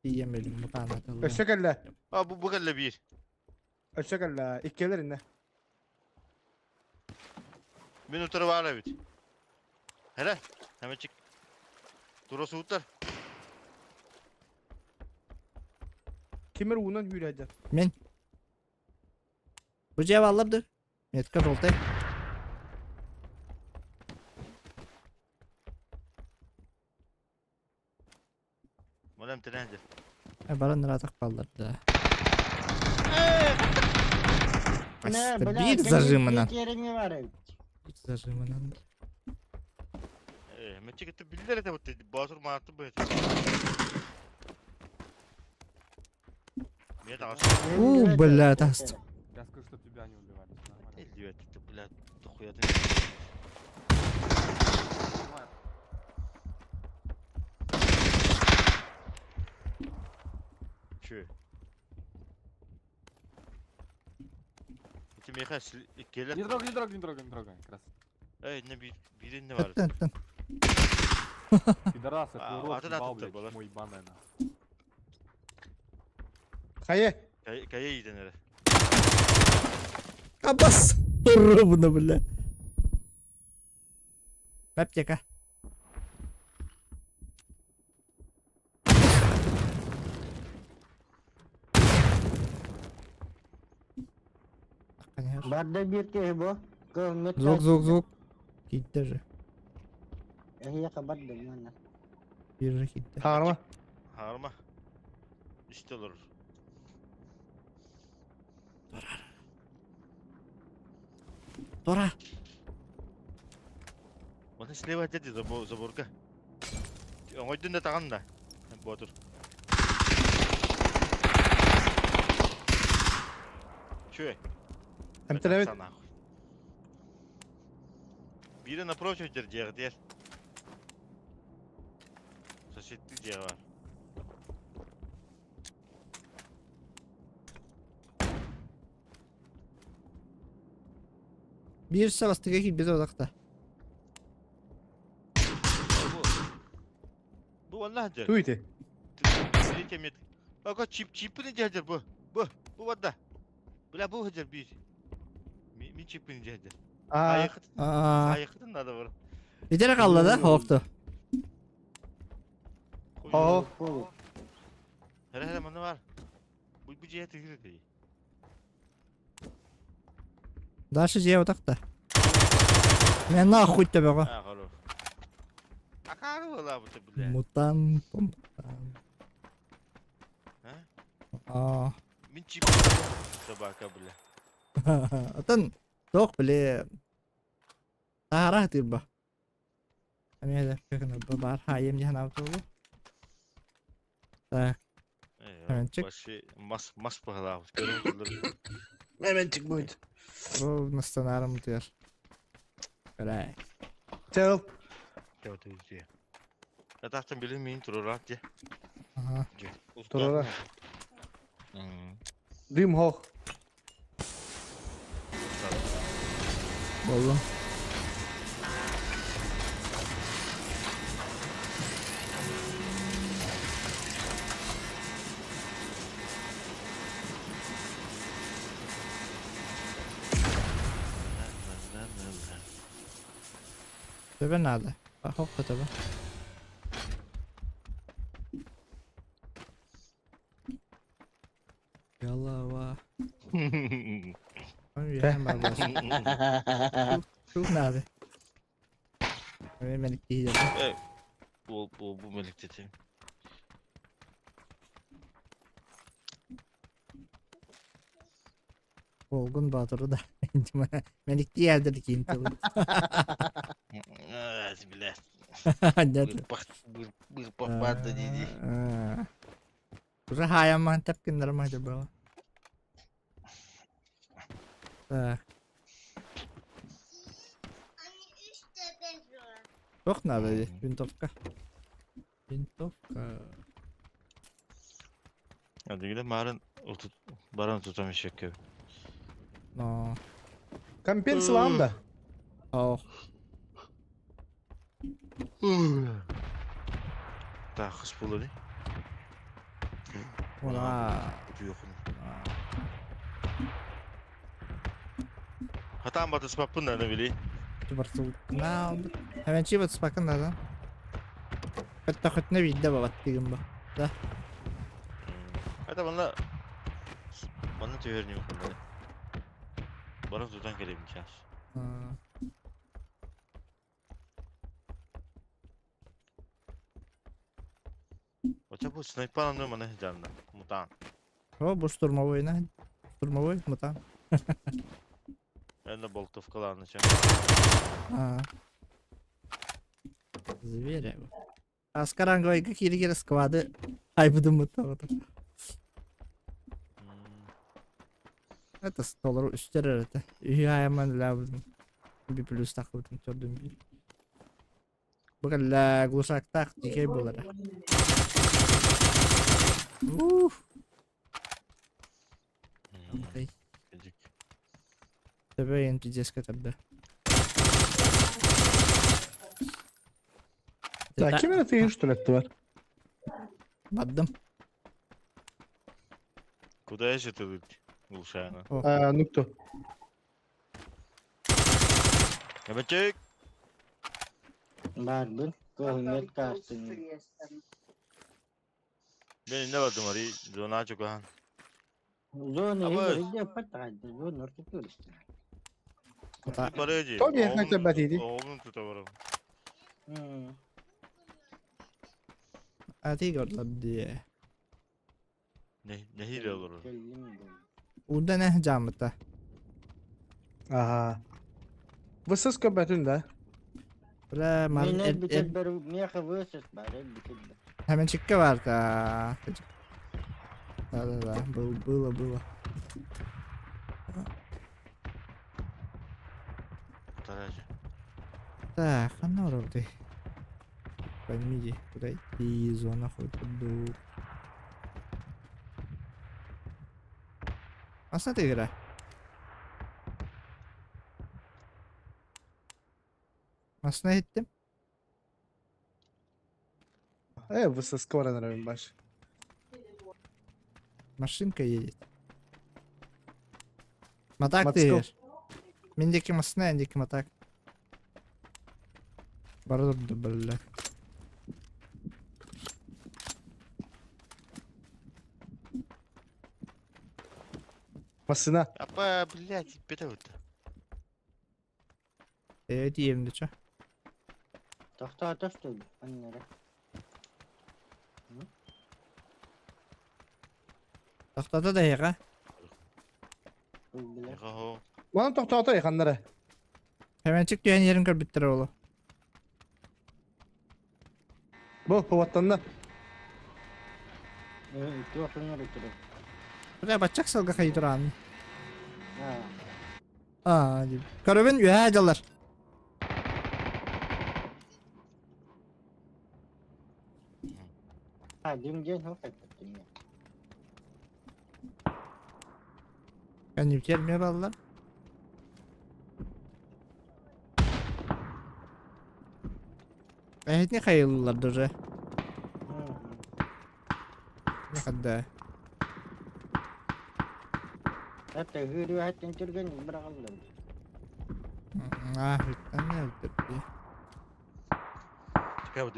Тиийэн билим мутаанатылла. Өссө кэллэ. А бу бу кэллэ биир. Өссө кэллэ. Иккилэр иннэ. Мин утары баар эбит. Hele, hemen Тура суутар. Тимир уунан үүрээдэр. Мен. Бу дьиэ бааллар ды. Метка желтый. Мадам тренер. Баран ыраатах бааллар да. Не, Биир бля, зажимынан. Биир бар эбит. Биир зажимынан. Э, мечик биллер это вот Боотур мааты бу это. Мне там У, бля, таст. Я скажу, чтоб тебя не убивали, всё нормально. Эльвет, это, блядь, дохуя ты. Давай. Че? Ити меха келер. Не трогай, не трогай, не трогай, не трогай. Как раз. Эй, не би бирин не бар. Ыттан, ыттан. Пидорас, это А, урод, а ты ебал, надо блядь, было. чмо ебаное, нахуй. Хайа. Кая иден эре. Абас! Ровно, бля. Аптека. Конечно. Барда биир киһи бу. Кыл Звук, звук, звук. Киирдэ же. Эһиэхэ барда манна. Биир же киирдэ. Хаарма. Харма. İşte olur. Тора! Оны слева деді заборга. Оңойдун да таган да. Ботур. Чү. Эмтэлэбит. Бири напротив дер диэх диэр. Соседти диэх бар. Биир сабастыга киирбит одахта. Бу Бу онна дер. Туйте. Третья мет. Ака чип чипini дер бу. Бу бу барда. Бля бу дер бир. Ми чипini дер. Аа. Айыкыт Аа. айыкытын надо бар. Итер қалла да, хоқты. Оо. Хәле хәле мында бар. Бу бу жиһэ тигир дии. Дальше же отақта. Мен нахуй тебе го. А, хорош. Акары була бу бля. Мутант, мутант. А? Аа. Мин чип собака бля. Отон тоқ биле. Тахара тирба. Эме да бар хайым жахан автобу. Так, Hemen Башы мас мас бахала. Көрөн Hemen çık buydu. бу настанарым тыар. Бля. Чэл. Атахтан билин миин туруораат дьэ. Ага. Туруора. Дым хох. Боллум. Төбө наада. Хоппа төбө. Голова. Тух надо. Мен киһи Бу бу бу меликтетим. Олгун Баатыры да мэниктии эрдэр киин тылы. Бля. Нет. Бырпах баата дии Уже хаайаммаан тэпкиннэрим было. Так. Туох надо винтовка. Винтовка. Адыгыда марын баран тутам ишекке. Но. Компенсалаам да. Ох. Тахыс булыр. Ура. Хатан батыспаппын да били. Барсылкна. Hemen батыспакын да. Хатта хотна видда бабат дигин ба. Да. Хата манна манна түһэр ньук. Бара тутан келем час. Оча бу снайпер аны мана жанна. Мутан. О, бу штурмовой на. Штурмовой мутан. Энне болтовкаларны ча. А. Зверя. Аскаранговайга кииригэр сквады айбыдым муттаҕыта. Это толору үстэр эрэтэ. Үһү айамман үлээбитим. Би плюс тахыбытым төрдүм биир. Бу кэллэ глушактаах дикэй буолара. Уф. Төбө ыйын пиздецкэ тарда. Да, ким эрэ тыйын что ли бар? Бардым. Куда я же ты глушана? А, ну кто? Эбэтик! Баарбын. Көһүҥҥэт каартын. Мен инне бардым ари зона чукахан. Зона Абы. иһигэр паттаҕайда зона ортотугар истэр. Барыжи. Томи эхнэктэ бэтиди. Оҕун тута барам. Ати көрдүлэр дии. Нэһиилэ олорор. Ууда нэ дьааммыта. Аха. Высыс көбөтүн да. Бля, ман Мен эр эрбитер миэхэ высыс баар эрбитер Хэмэнчиккэ бар да. Да-да-да, был, было, было. Таражы. Так, ханна барабытый? Поймите, куда идти, зона хоть курдук. Аса игра. Масына иттим. Э, высоска баран эрэ баш. Машинка едет. Матак Мотоцикл. ты. Мендеки масына, эндеки матак. Бара бля. Массына. Апа, блядь, бete вот. Э, диемди чё. Тохтоото что ли? Анна эрэ. Тохтото да эйиэхэ. Билэр. Хо. Манан тохтоото ханнара. Хэмэнчик түһэн иһэрин көрбүттэрэ буолуо. Бу поваттанна. Туох ыҥыры турар. Бля, баччак сылга хайдыраан. Аа. Аа, дип. Көрөбүн үөһээ дьаллар. А, дым диэн суох эппиттим я. Конъюнктер эмиэ баллар. Эһитини хайыллар даже. Хадда. Это hürriyetин түргэн быраҕыллар. Аа, бүттэн өлтөрдү. Чекай вот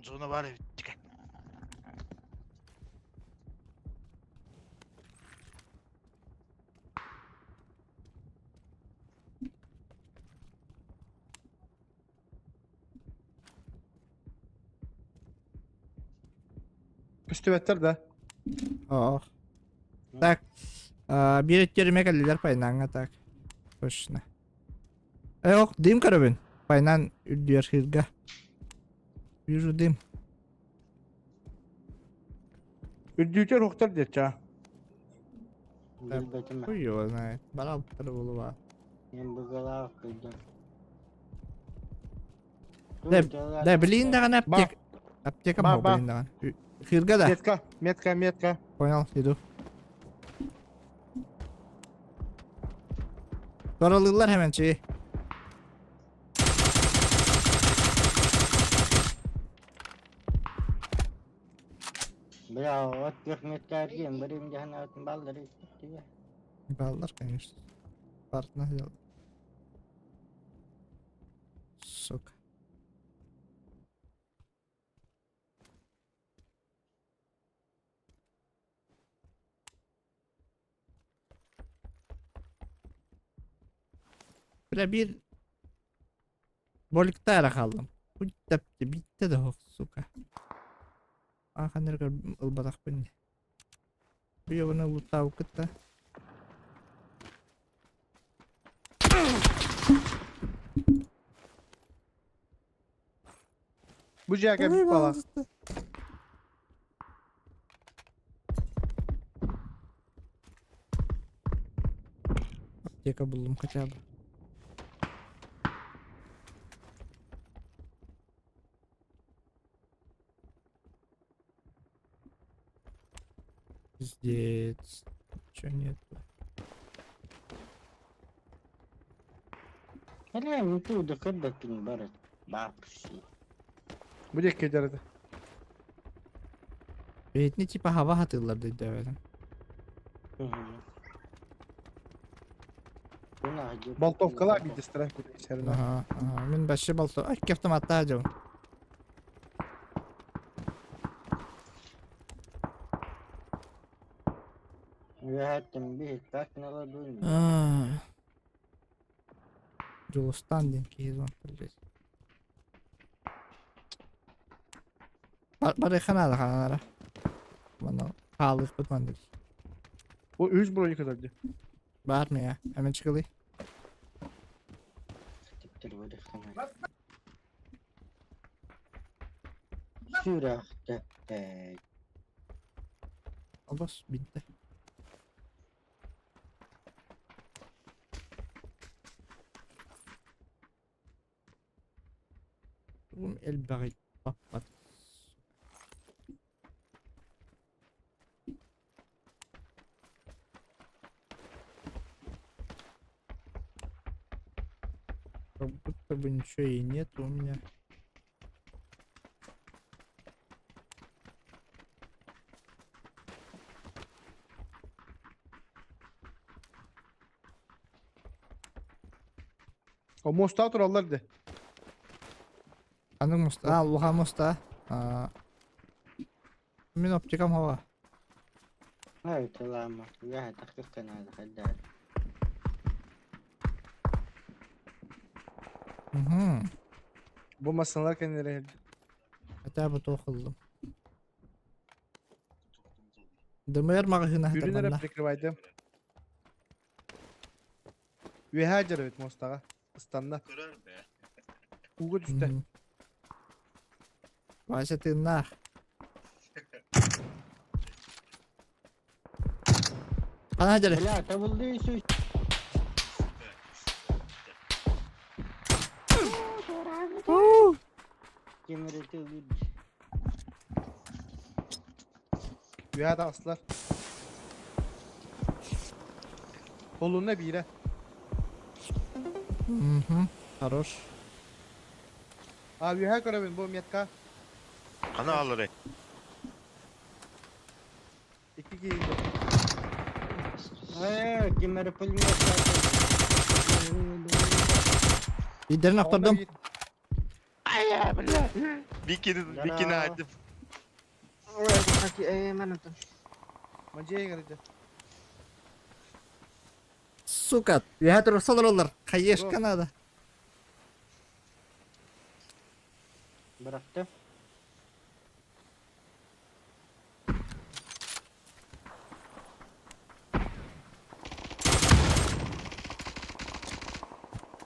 Зона бар эбит, чекай. Көстүбэттэр да? Ох. Так. Биир өттүөрүмэ кэллилэр пайнаҥҥа так. Точно. Э, ох, дым көрөбүн. Пайнан үрдүөр хырга. Вижу дым. Үрдүүтэр уохтар диэччэ. Билбэтим. Хуй его знает. Баралыптар булуба. Мен быгалаах кыйдым. Да, да, блин даҕаны аптека. Аптека Ба, мог, ба. блин даҕаны. Хырга да. Метка, метка, метка. Понял, иду. Баралыыллар hemen чии. Бля, от техметкәрген бір емдеханатын балдар естіп Баллар, конечно. Партна взял. Сука. Бля биир Боликта эрэ хааллым. Бүттэ биттэ да суох, сука. Ааханнарыгар ылбатахпын дии. Буйабына луттаабыккыт да. Бу дьиэгэ бала. Аптека буллум хотя бы. Пиздец. Ничего нету. Бля, не туда кырбакин барат. Бапси. Бу диэки дьарыта. Бэйэтини типа хаба хатыыллар дейдээбэтим. Болтовкалаах биирдэстэрэ сэринэ. Ага, ага. Мин вообще болто... Ай, автоматтаа дьон. Үөһэттэн биһикпэт наладуун. Дьулустаан диэн киһи звонтар Барыха наада хаанара. Мана хаалыахпыт маннык. Бу үс броник ытар Баар мия. Эмен чыкылый. Типтер барыха Сүрэхтэппэт. Албас бинте. Тугум элбэҕий баппат. Как будто бы ничего и нет у меня. О муостаҕа тураллар дии. Ханнык муста? А, улахан муста. А, Мин оптикам хава. Ай, тылаама. Үөһэ тахсыахха наада хайдаар. Угу. Бу массыыналар кэннилэрэ Хотя бы туох ыллым. ДМР маҕаһыына Үрүн эрэ хатарбанна. прикрывайдым. Үөһээ дьарыбыт муостаҕа. Ыстанна. Ууга түстэ. Вася тыыннаах. Хана дьары. Бля, табылды сүй. Кемерети ылыр. Үөһэ таҕыстылар. Холунна биирэ. Угу. Хорош. А үөһэ көрөбүн бу метка. Хана аалларай? Икки киһи. Э, ким эрэ пулемет. Биирдэрин охтордум. Айа, бля. Бикини, бикини айтып. Мадьей говорит. Сука, үөһэ турса олороллор. Хаешка надо. Бырахты.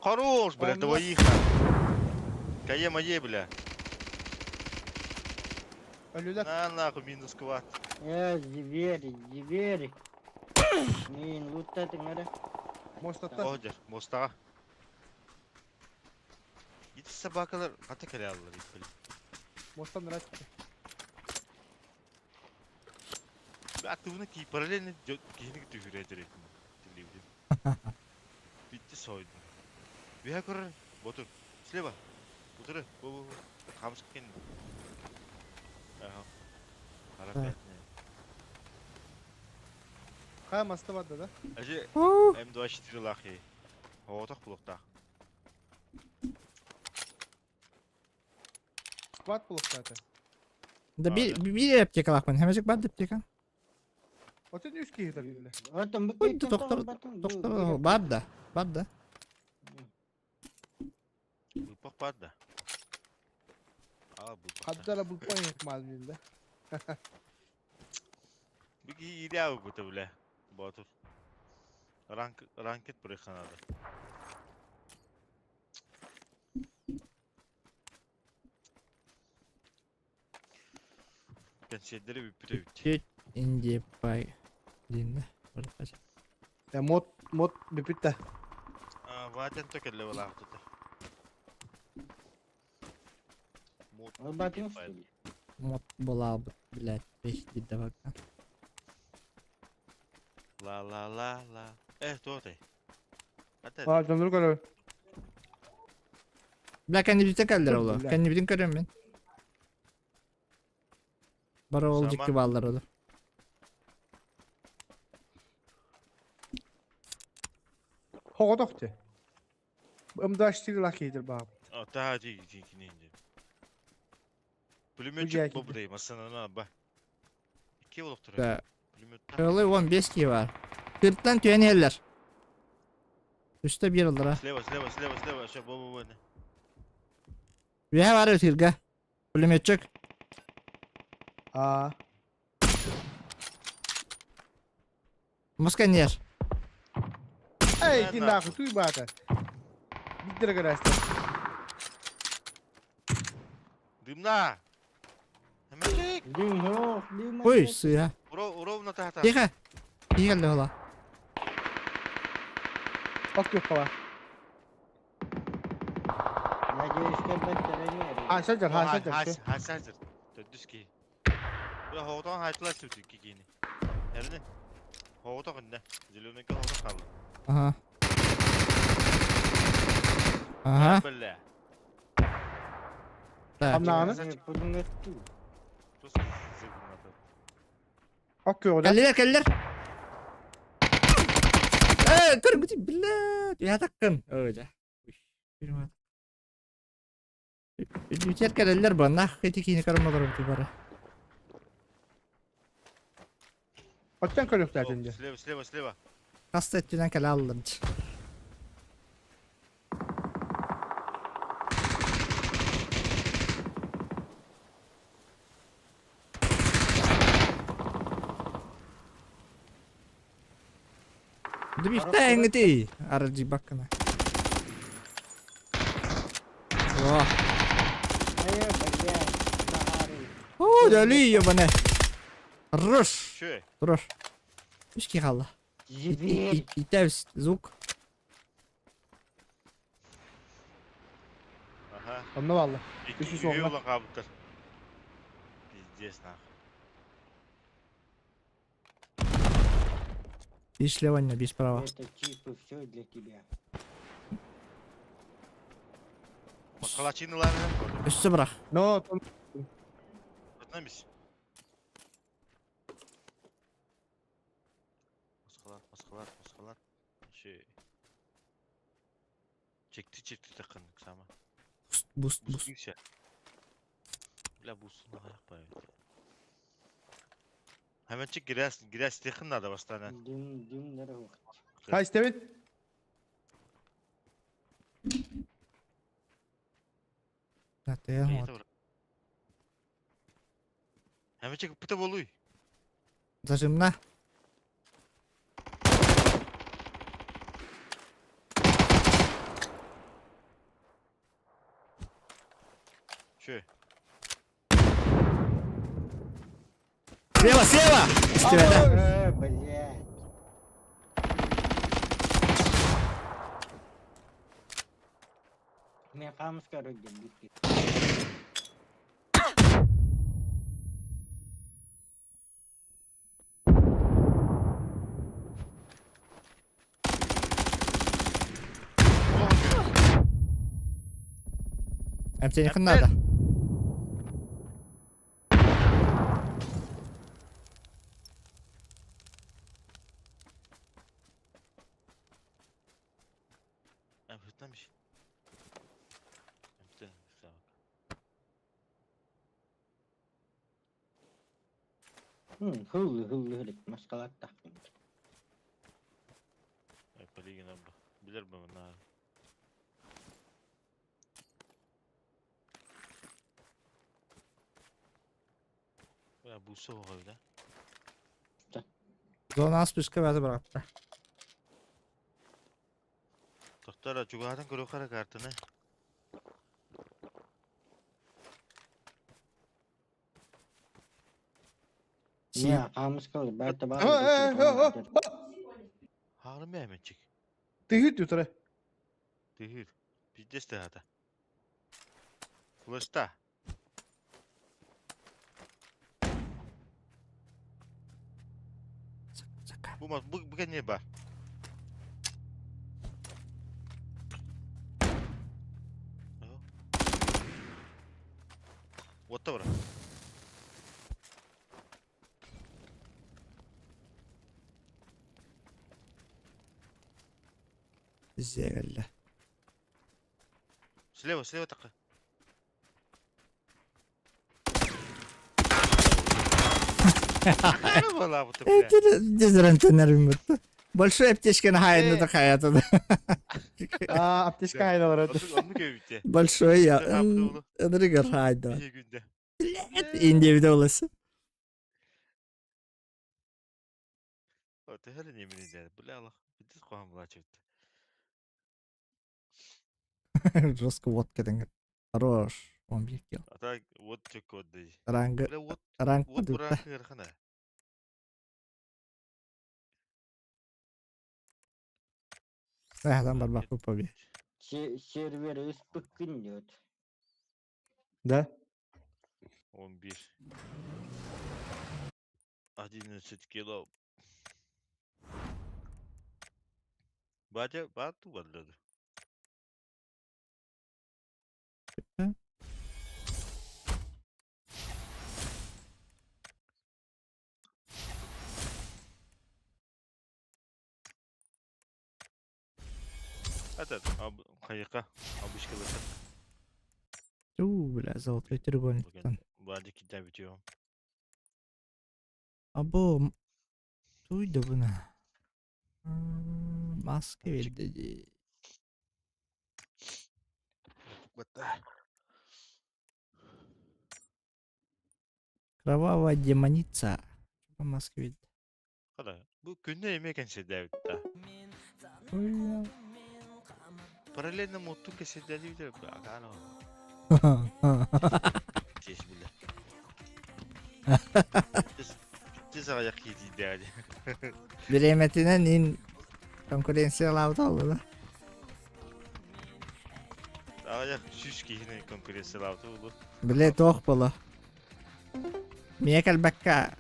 Хорош, бля, двоих. Кае мае, бля. Өлүлэр. На нахуй минус квад. Э, зверь, зверь. Мин луттатың эрэ. Мостаттан. Ожер, мостаға. Ити собакалар қата келе алалар ит, Мостан нырат. бля. Активно ки параллельно кихини түһүрэ директин. Тилибдим. Битти сойдум. Бия көрөр, ботур. Слева. Ботур, бу бу. Хамсык кен. Ага. Так. Хаа маста барда да. Ажы Уу. М24 лахи. Оотох булуктаах. Сквад булуктаата. Да bir, bir аптекалаахпын. Хэмэжик бар аптека. Отын үс киһи тар бile. Отон бу Ой, доктор, доктор бар да. Бар да. Быппах бар да. А, быппах. Хаддара булпан ихмал бile. Биги ириау бута бля. Ботур. Ранк ранкет бұрыханады. Пенсиядері бүппүтэ бүттү. Инди пай. Динде. Я мод мод бүпүттэ. Ватен төкелле балаахтыта. Мод. Албатын что ли? Мот була блядь, бих дидде бакка. Ла ла ла ла. Э, туотай. Ата. Аа донор көрө. Бля, кэннибитин кэллэр оло. Бля. Кэннибитин көрөм мин. Бары ол Саман. дьикти бааллар оло. Хогодохте. Ымдаштыр лахидер баа. Та ти ти кининди. Бу Пулеметчик жаки. бобрей, масанана ба. Икки болуп турар. Да. Пулемет. Олы 15 ки бар. Кырттан түйен эллер. Үстэ бир олар. Слева, слева, слева, слева. Ща, бо бо бо. Үһэ бар өтүргэ. Пулеметчик. Аа. Мусканер. Эй, кин нахуй туй баата. Биттер көрөстө. Дымна. Хэмэчик. Дым, ох, дым. Ой, сыа. Уро уровна тахта. Тихо. Тихо лёла. Ок yok кала. Надеюсь, кэлбэттэр Аа сажар, хаа сажар. Хас хасазыр. Төдүс ки. Бу хоотон хайтла сүтү кикини. Эрне. Хоото гынна. Зеленый хоото калды. Ага. Ага. Бля. Так. Амнааны. Пулемет. Тус зыгмата. Ок yok да. Кэллилэр, кэллилэр. Э, көр бүтүн блядь. Я таккын. Ой, да. Бүтер кэлэллэр бу. Нах эти кини кармалар бу бары. Оттан көрөктө инде. Слева, слева, слева. Хаста өттүнэн кэлэ аллым. Дубифта эңити. Арджи баккана. О, Э, бля, Сахары. о, дали ебане. Хорош, Чё? хорош. Үчки қалды. Зверь. Итәбіз звук. Ага. Онно валла. Икки Үсүс үйе оңна. olan кабыттар. Пиздец нахуй. Биир слева не, биир справа. Это чипы все для тебя. Москалачинылар. Өссө бырах. Но, там Одна мисс. Москалар, москалар, москалар. Şey. Çekti çekti takın sama. Буст, буст, буст. Бустуйся. Бля, бустун аяк бай. Hemen çık girersin. Girersin yakın da бастана. Дым, дым, дорог. Хай, истэбин. Атыан вот. Hemen çık pıta boluy. Зажимна. Şu. Слева, слева! Истибэтэ. Э, блядь. Мен хамскар диэн бүккүт. Эмтиэхин наада. Эмтэн Хыллы хыллы маскалаттахпын. Билер бу Бу соҕа Зона списка бәті бырахта. Тохтора чугаһатын көрө картаны. Не, хаамыскал баата баар. Хаарын бээмэнчик. Тыһыт ютара. Тыһыр. Пиздец тыһата. Флешта. Бу бу бу не бар. Вот бара. Зегалла. Слева, слева такы. Большой аптечка на хайна такая туда. А, аптечка хайналар. Большой я. Ынырыгар хайда. Индивидуалысы. Жестко водка деген. Хорош. 11 килл. А так вот чек вот. Ранг ранг Вот ранг Эһдан барбах побе. Сервер ыспыккын диэт. Да? 11. 11 кило. Батя, бату барлады. Этот, хайыка, абышкалыта. У, бля, золотой треугольник. Бадик кидя битио. Або туйда буна. Маска берди. Кровавая демоница. Маска берди. Кара, бу күнне эме кенседе битта. Параллельно моттун кеседе битер. Агано. Теш биле. Тез аяк кийди Биреметинен ин конкуренциялаабыт олла да. Аяк сүс кихини конкуренциялаабыт болу. Биле тоох боло. Мие кэлбэккэ.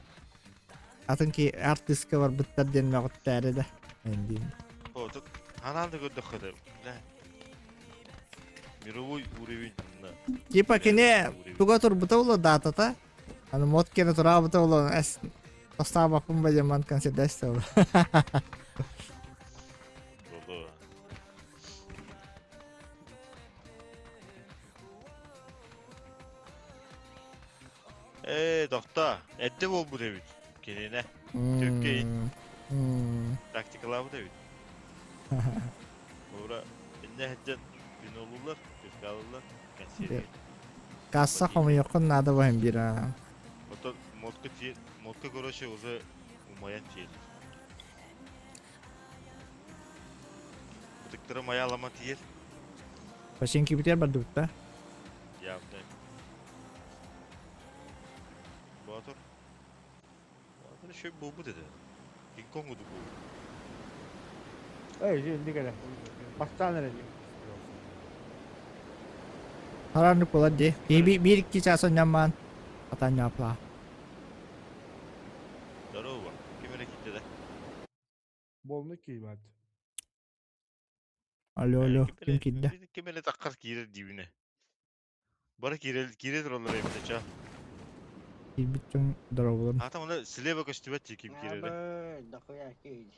Атын ки артыска барбыттар диэн мөҕүттээри да. Эндиин. О, тут ханаан да көрдөххө да, бля. Мировой уровень на Типа кини уровень. туга турбута була датата. Аны мод кene тураабыта була эс Тастаабаппын ба диэн ман консердээс була. Боло. Ээ, тохтоо. Эрдэ буолбут эбит. Кининэ. Түркей. Тактикалаабыт эбит. Ура, иннэ сылдьан винолууллар, пивкалыыллар, кэнсиэргэ. Касса хомуйуоххун наада буһан биир аа. Оттон модка тиэ, модка короче уже умайан тиэллэр. Ытыктара майаалама тиийэр. Починкибитигэр бардыбыт да? Явно. Боотур. Боотур еще буолбут этэ. Кинг-Конг курдук буолбут. Эй, инник эрэ. Бастаан эрэ дии. Харааннык буолар дии. Киһи биир икки чаас онньаммаан атаан ньаапла. Здорово. Ким эрэ киирдэ да? Болну киирбэт. Алло, алло, ким киирдэ? Ким эрэ таххар киирэр диибинэ. Бары киирэ киирэ тураллар эбит ча. Киирбит дьон дорооболорун. Аата оны слева көстүбэт дии ким киирэрэ. Абы, дохуя киирди.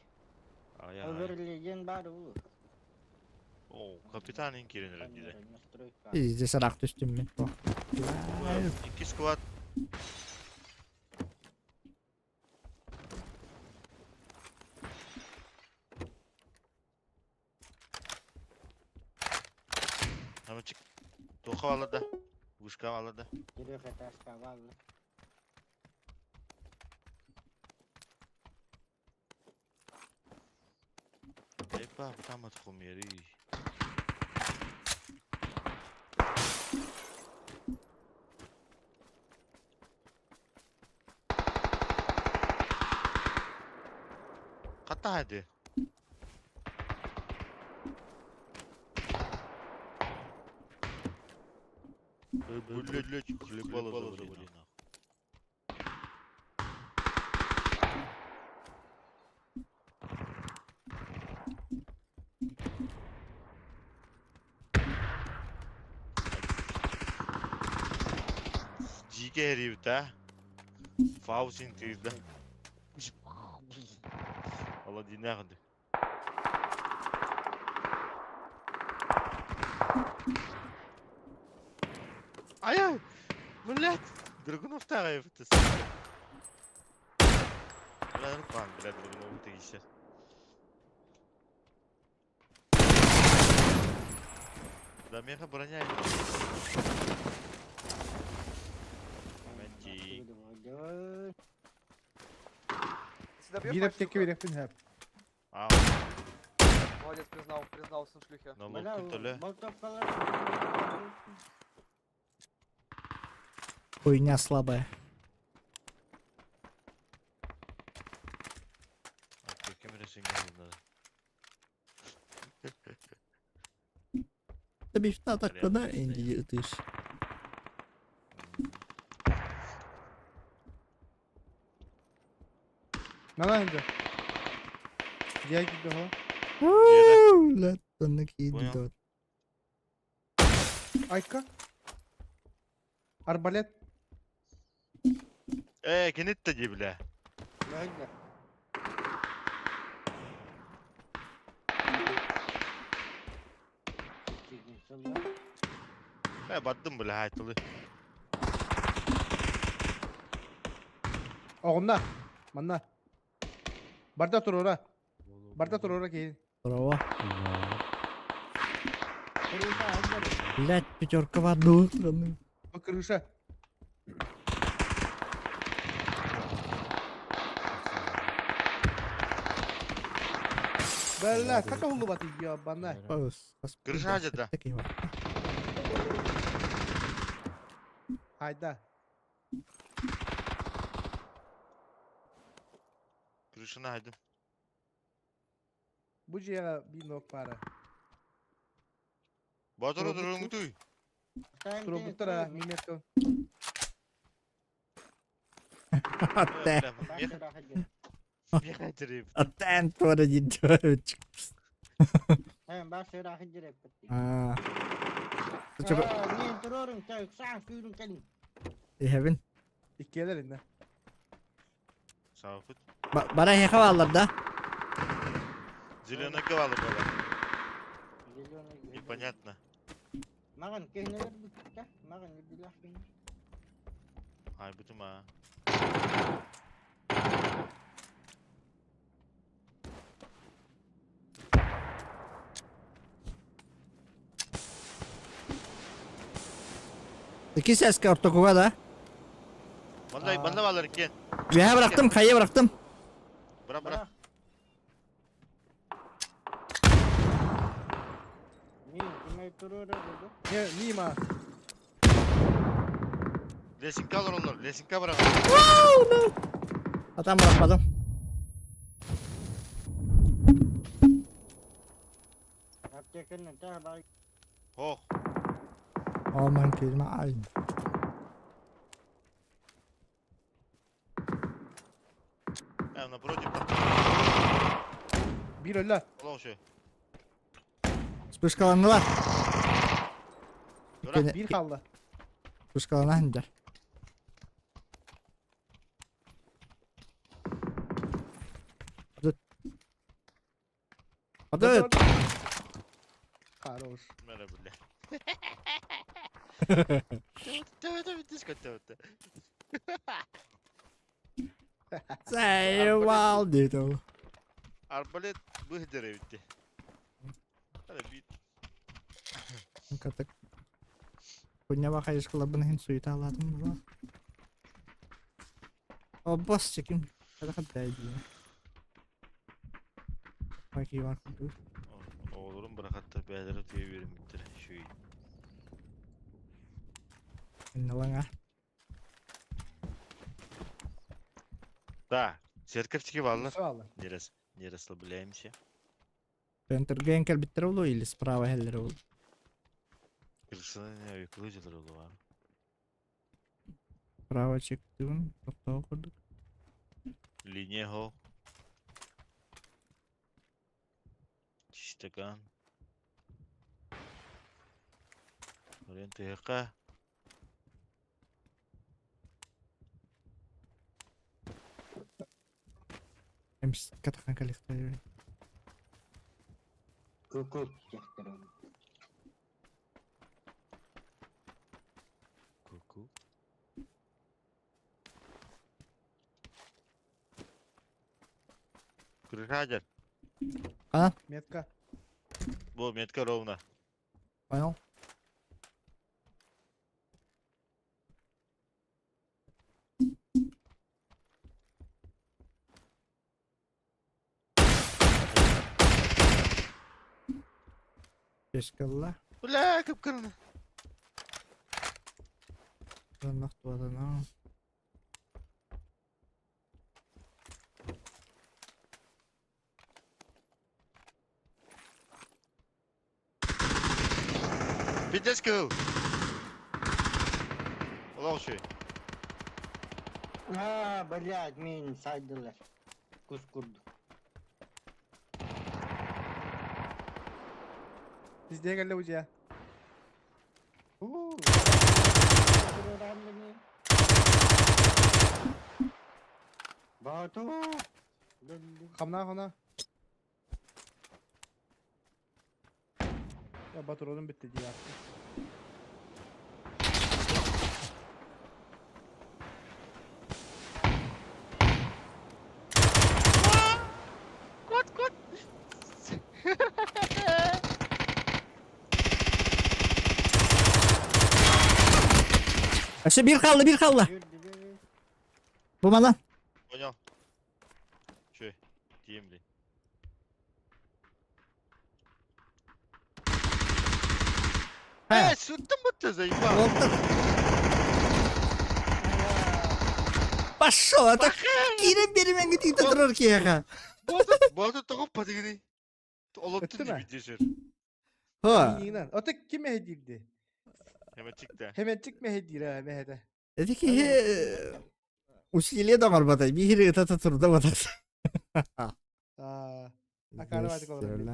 Ай ай. Оверлеген бар уу. О, капитан ин киирэн эрэр диде. Настройка. Здесь араак түстүм мин. Икки сквад. Намычык. Туохха бааллар да? Вышка бааллар да? Трех этажка бааллар. Епа, там отхумери. Хата хайды. Блядь, хлебало завали нахуй. Дьиикэ эрийбит аа. Фаусин тыырда. Аладдиннаах үрдүк. Ай-ай! Блядь! Драгуновтаах эбит сука. Бля, рукан, блядь, Драгунову тигиссэр. Да меха броня Мэнти. Биир эптекке биэриэхпин сөп. А, Молодец, признал, признался в шлюхе. на лодку төлө. Хуйня слабая. Кем решение надо. Табифта так куда инди ытыш. Нана инде. Дьиэ киирдэ хо. Блядь, онно киирди Понял. Айка. Арбалет. Э, кинитте дии бля. Э, бардым бля, хайтылы. Оҕунна. Манна. Барда туруора. Барда туруора киин. Здорово. Блядь, пятерка в одну страну. Бу крыша. Бля, как улыбаты, ебана. Крыша да. Айда. Крышаны хайдым. Бу дьиэҕэ биир нок баара. Батыры Туруорбут туруҥутуй. Туруорбуттар аа, миметкон. Атте. Баш ыраах Аттен туора диддөөч. Баш ыраах Аа. Мен турорум, саң сүүрүн кэлин. Иһэбин. Иккиэлэр инне. Саапыт. Бара эһиэхэ бааллар да? Зеленый кавалы была. Непонятно. Маған кehneler бүттэ. Маған үрдүлээх кehne. Ай бутума. Ики сээскэ ортокуга да? Манда манда балар кен. Үөһэ бырахтым, хайа бырахтым. Быра быра. Не, мимо. Лесинка алар олар. Лесинка быра. Атам бырахпатым. Хох. Aman kelime aynı. Э, напротив. Биир өллө. Олох şu. Вспышкаланнылар. Тура. Биир хаалла. Вспышкалана хиндер. Hadi. Хорош. Merhaba. Tövbe disko tövbe. Заебал дейді. Арбалет быhdere bitti. Hadi bir Катык. Хуйня хайышкалабын хин суета алатын була. О, босс чеким. Hadi hadi дейді. Paki var kudu. Oğlum bırak hatta beyleri tüye verin bitti. Şu iyi. Инналаңа. Да. Церковчики валлар. Саалар. Не рас не расслабляемся. Центрген кэлбиттэр улу или справа хеллер улу. Кырсына не uyкулу жылыр oldu var. Справа чектүн. Токтоо курдук. Линия хо. Чистакан. Ориентыка. Эмс катахан калихтар. Көкөк дияхтар. Ку-ку. Крыхадер. Метка. Бу метка ровно. Понял? Бешкалла. Бля, кыпкырны. Нахтуадана. Пиздец кыл. Олох şu. А, блядь, мени сайдылар. Кус курдук. Везде кэллэ удья. Бату. Хамна хана. Я батуродум битти дии атты. Кот, кот. Өссө биир хаалла, биир хаалла. Бу манан. Понял. Şu. Diyeyim de. Хэ. Э, суттым будто заебал. Уолтар. Пошел, а так киирэн биэримэҥҥэ тиитэ турар киһиэхэ. Боты тоҕо патыгыный. Олоттун Өттү мэ? дибидешер. Ха. Иинан. Ото ким мэһэдиирди? Хемечик да. Хэмэнчик мэһэдиир аа мэһэдэ. Эти киһи... Усилие да оҥорбото, биир ыта турда батар. Аа, акаары баатык олорон биэрдим.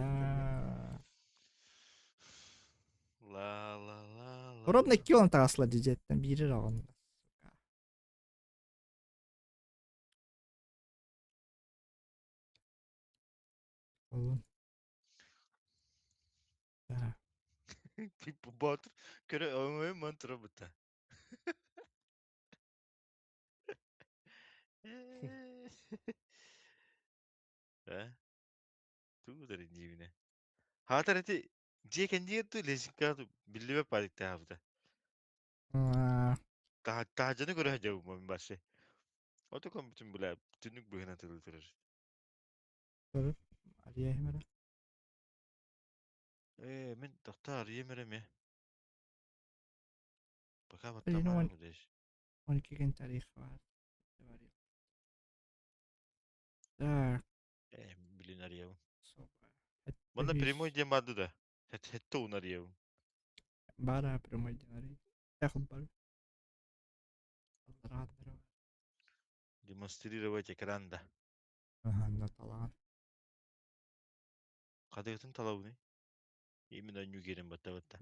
Ла ла ла ла. Ровно икки он таҕысла дьиэттэн биири оҕон. Олун. Да. Боотур көрө өҥөйүм ман тура бутта. Э? Тугу да диибинэ. Хаатар ити дьиэ кэннигэр ту лесинка биллибэт паадыктаабыта. Аа, Таһдьаны көрө сылдьабын барсы. Ото көмпүтүм бля түннүк быһынан тылы турар. көрөр. Арыйа эрэ. Э, мин тохтоо арыйам эрэ ме. Пока Блин, баттамаар будешь. 12 күн тарих бар. Так, Э, блин арыйабын. соба. Манна прямой диэн барды да. Хэтте уун арыйабын. Бара прямой диэн арый. Эхл бар. Аллара Демонстрировать экран да. Ага, наталаан. Хадыгытын талабыный. Именно нью керен батта батта.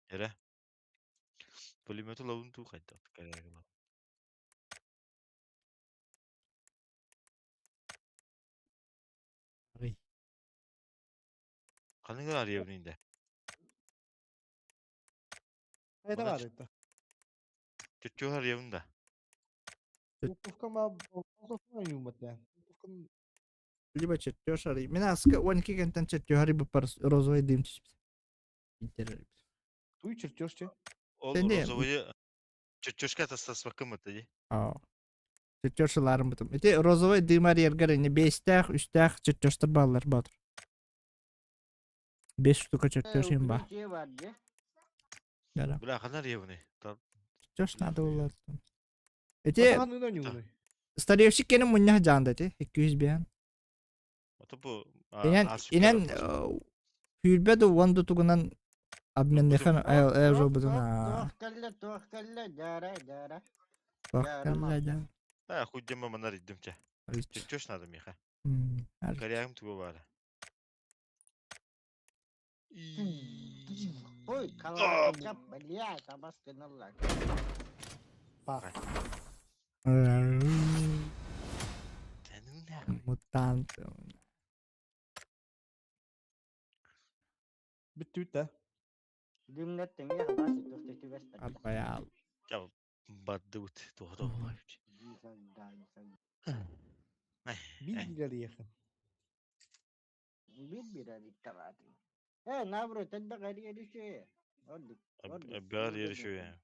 Эрэ. Пулемету лабын туу хайдах карягла. Арый. Ханыгы арыйабын да. Это Мана бар это. Чөччү арыйабын да. Упаковка ма Либо чертеж арый. Мин аска 12 кентен чертеж арый бупар розовый дым түспүт. Интер Туй чертеж че. Ол Сенде- розовый чөччөшкө тастаспаккын бытта ди. Аа. Чертеж ыларым бутум. Ити розовый дым арыйаргар ини бэстээх, үстээх чертежтар бааллар баатыр. Бес штука чертеж им ба. Укрытие бар же. Да. Бля, ханна арыйабын. Чертеж надо было. Ити Ханын ойнугуну. старевщик кенин мунньах жаанда ити 200 биэн. Ото бу Инен инен хүрбэ да уон дутугунан обменныхан эл жобутун Туох кэллэ, туох кэллэ, дьаарай, дьаара. А, хуй дема манар иддим чэ. Чертеж надо миха. Корягым тугу баара. Ой, калаачап, блядь, абас гыналлар. Пах. Мутант. Бүттү да. Дымнаттың я басы туох түбэстэр. Арбаял. Баддыбыт туохата оҕолор. Bir ileri yakın. Bir bir ариттаҕаатым. Э, наоборот, элбэх эрийэ Ордук. Ордук. Баар ерішөө.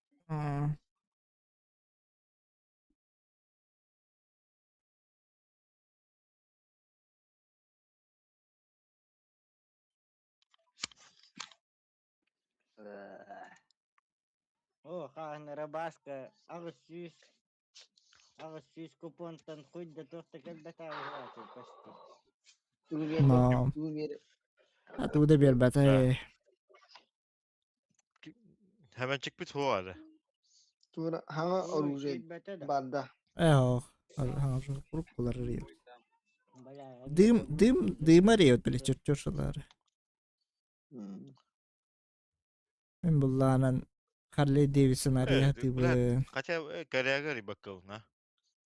О, хаан рабаска, аҕыс сүүс аҕыс сүүс купонтан хуй да туох да кэлбэтэ почти. Но. А туда бербете. Hemen çıkmış хуара. Тура хаҥа оружие Кэлбэтэ да. барда. Эх, курупкалар арыйар. Дым, дым, дым арыйар били чертежалары. Мен буллаанан Харли Дэвидсон арыйа тыбы. Хотя коряга рибаккална.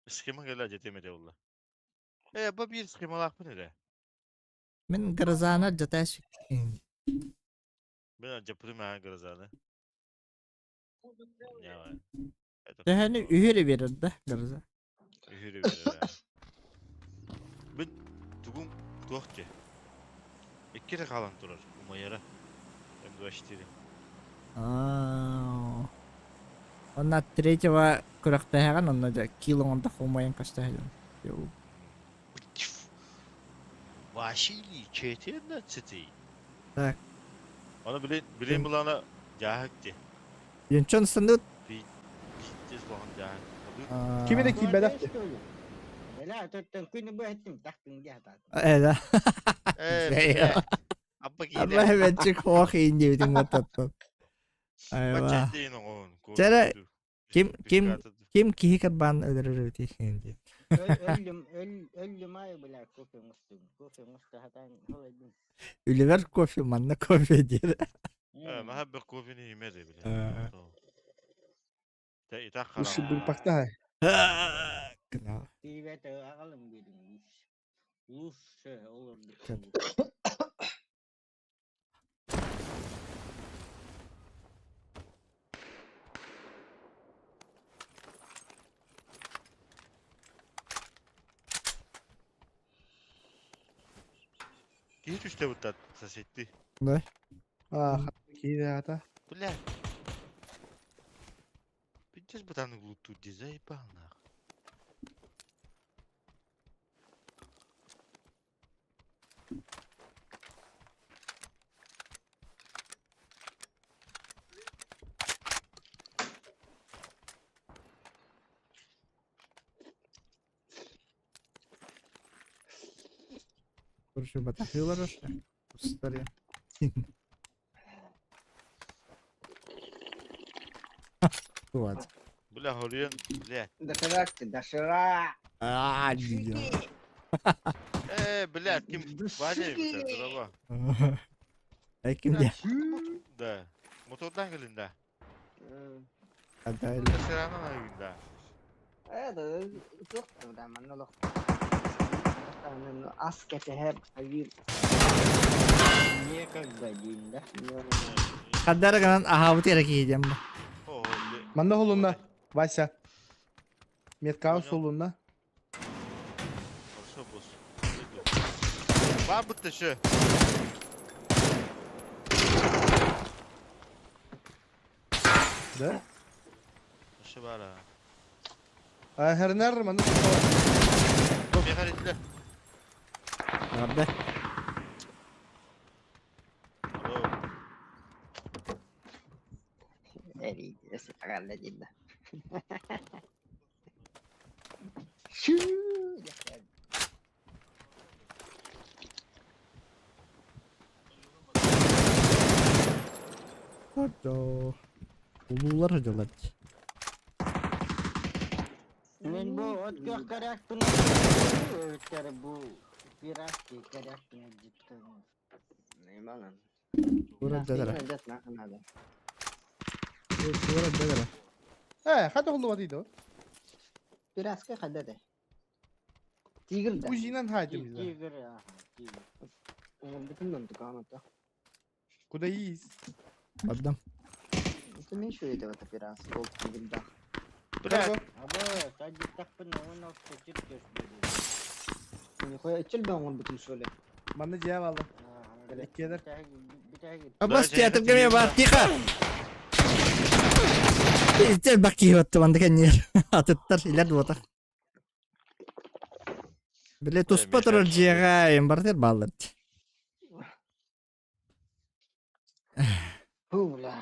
Схема гела жетемеде олла. Э, ба бир схемалаахпын эле. Мен грозана жаташ. Мен жапырым аа грозаны. Я. Тэһэни үһүрэ берер да гроза. Үһүрэ берер. Мен тугум туох же. Иккире калан турар. Умаяра. М24. Аа. Онна третьего күрэхтэһэҕин онно дьэ килоҥон да хомойон көстөһөлүн. Василий 14. Так. Оны билин билин булана жаахык же. Юнчон сындыт. Пиздец болған жаахык. Кими де киирбэтэх. Бля, тоттон күнү быһыттым тахтың диэхтаат. Э да. Э, Абба хэмэнчик хоох иин диэбитиҥ баттаттан. Айва. Бачча оҥоһун. Чэрэ, ким ким ким киһи карбаан өлөрөр эбитий диэн. Өллүм өллүм ай бля кофе оҥостугун. Кофе оҥосто хатаан холойдум. Үлэбэр кофе, манна кофе диир. Маха бір кофени имеде бля. Тэ итак Уши харам. бырпактаһай. Кына. Тиибет аҕалым диэтим. Лучше олордук. Киһи түстэ буттат соседти. Да. Аа, киһи аата. Бля. Пиздец ботаны глуту ди заебал нах. Короче, батахилар Устали. Вот. Бля, Хориен, бля. Доширак ты, доширак! А, дебил. Э, бля, ким Ваня здорово. А ким де? Да. Мотордан келин да. Адай. Доширана да. Это туох да манна олох ас кэтэһэр хайыыр Некогда диин да. Хаддара гынан аһаабыт эрэ киһи диэн бу. О, Манна холунна, Вася. Меткаун сулунна. Хорошо, босс. Бабыт еще. Да? Еще бара. А, хернер манна сулунна. Мехаритлер. Правда? Эри, аҕалла диэн да. Ото. Улуулар дьылар. Мен бу от көх коряктын өттер бу пиратский коряктын життен. Найманан. Тура дадара. Надо. Тура дадара. Э, хата холлума дейді. Пиратский хада да. Тигр да. Узинан хайдым. Тигр, ага, тигр. Бүтүн дон Куда есть? Бардам. Это меньше этого пиратский, ол тигр да. Бля, Аба, садик тақпын 16 чиркес деді. Нихуя ичил бен он бүтүн сөйле. Манна жеп алды. Иккедер. Абас театр кеме бар, тихо. Итер баки отты ванда кеннер. Атыттар илер дуота. Биле туспа турар жиэҕэ эмбартер бааллар. Ху, бля.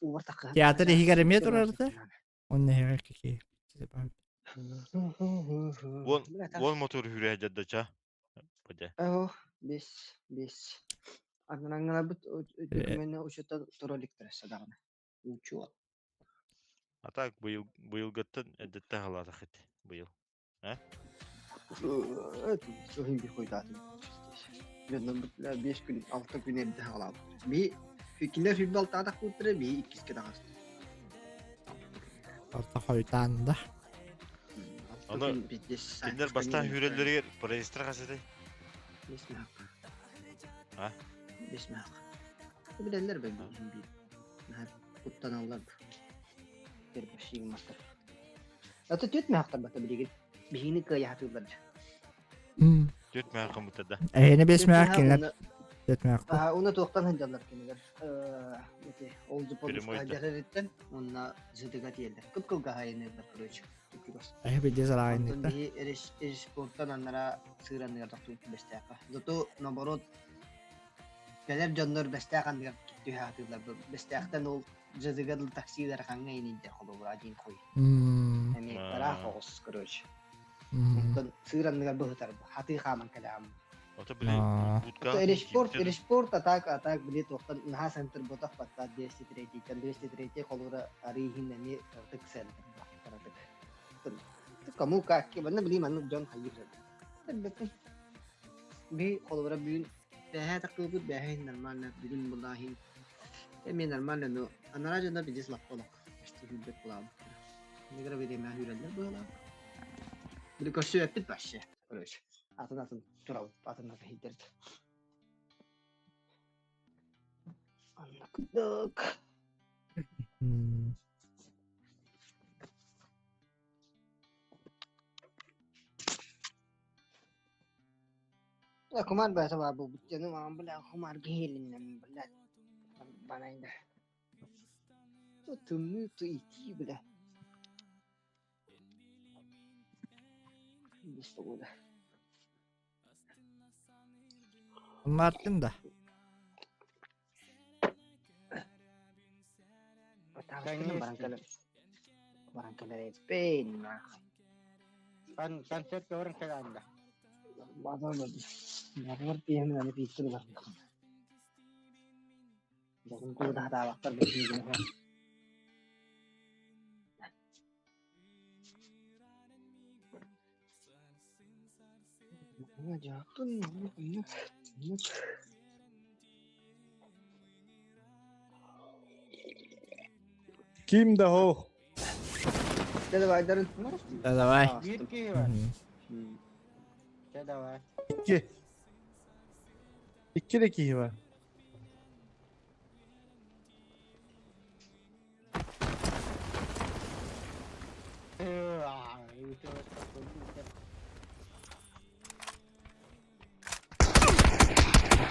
Уар тақы. Театр иһигэр эмиэ турарда. Онно иһигэр кики. Вон, вон мотор хүрэ дьаддача. Бля. Ох, бес, бес. Ананаңа бит документне учета туроликтер садагына. Учет. А так быйыл быйылгыттан эдетте халатах ит быйыл. Соһин би хойдаатын. Дьоннор бля 5 күн, 6 күн эрдэ хаалаабыт. Би кинилэр сүрбэ алтаатах кууттара, би иккиске таҕыста. Орто хойтаан да. Аны Кинилэр бастаан хүрэллэригэр проездтар хасытай. Бес мех. А? Бес мех. Билэллэр бэ би. Наһаа куттаналлар. Тербэшиин мастар. Ата түт мех бата билигин. Биһини кыайаатыылар. Түт мех кымыта да. Эһини бес мех кинилэр түт мех. Уна туохтан сылдьаллар кинилэр. Эти ол Перемойда. дьарарыттан уонна зытыга тиэллэр. Кып-кылгаһа айанныыллар, короче. Чугас. Эһи бидде Онтон сараайынныктар. биһи спорттан аннара сыыраныгар тохтуу бэстээххэ. Зато наоборот кэлэр дьоннор бэстээх анныгар түһэ сатыыллар. Бэстээхтэн ол жызыга дыл таксилар хаҥҥа иниддэр холобура один хуй. Эмиэ ыраах оҕус, короче. Онтон сыыр анныгар быһытар хатыы хааман кэлэҕим. Ото били будка Респорт, респорт атак, атак били туохтан наһаа центр ботах баттаат 203-тэн 203 холура арыйыһын эмиэ кыратык центр кыратык. Кому как, манна били маннык дьон хайыр. Би холура бүгүн бэһээ тахтыбыт бэһээ нормально бүгүн булааһын эмиэ нормально но анараа дьоннор биздес лаппа олох хүрбэт булаабыт. Негра время хүрэллэр быһалаах. Били көрсүбэппит вообще. Короче, атын атын турабыт, атын атын хиддерит. Аннакдык. Кумар бэйэтэ баар буолбут дьону маҕан бля кумарга иһилиннэм бля банайда. Тымныы итии бля. Мартын да. Баран кэлэр эбиппин. Концерт көрөн кэлэн да. Баҕар пиэһин аны пииттэр барбыт. Дьоһун кууда хатаабаттар бэһиигин. Ким да хоох. Дьэ давай дарын. Да давай. Биир киһи бар. Дьэ давай. Икки. Икки да киһи бар.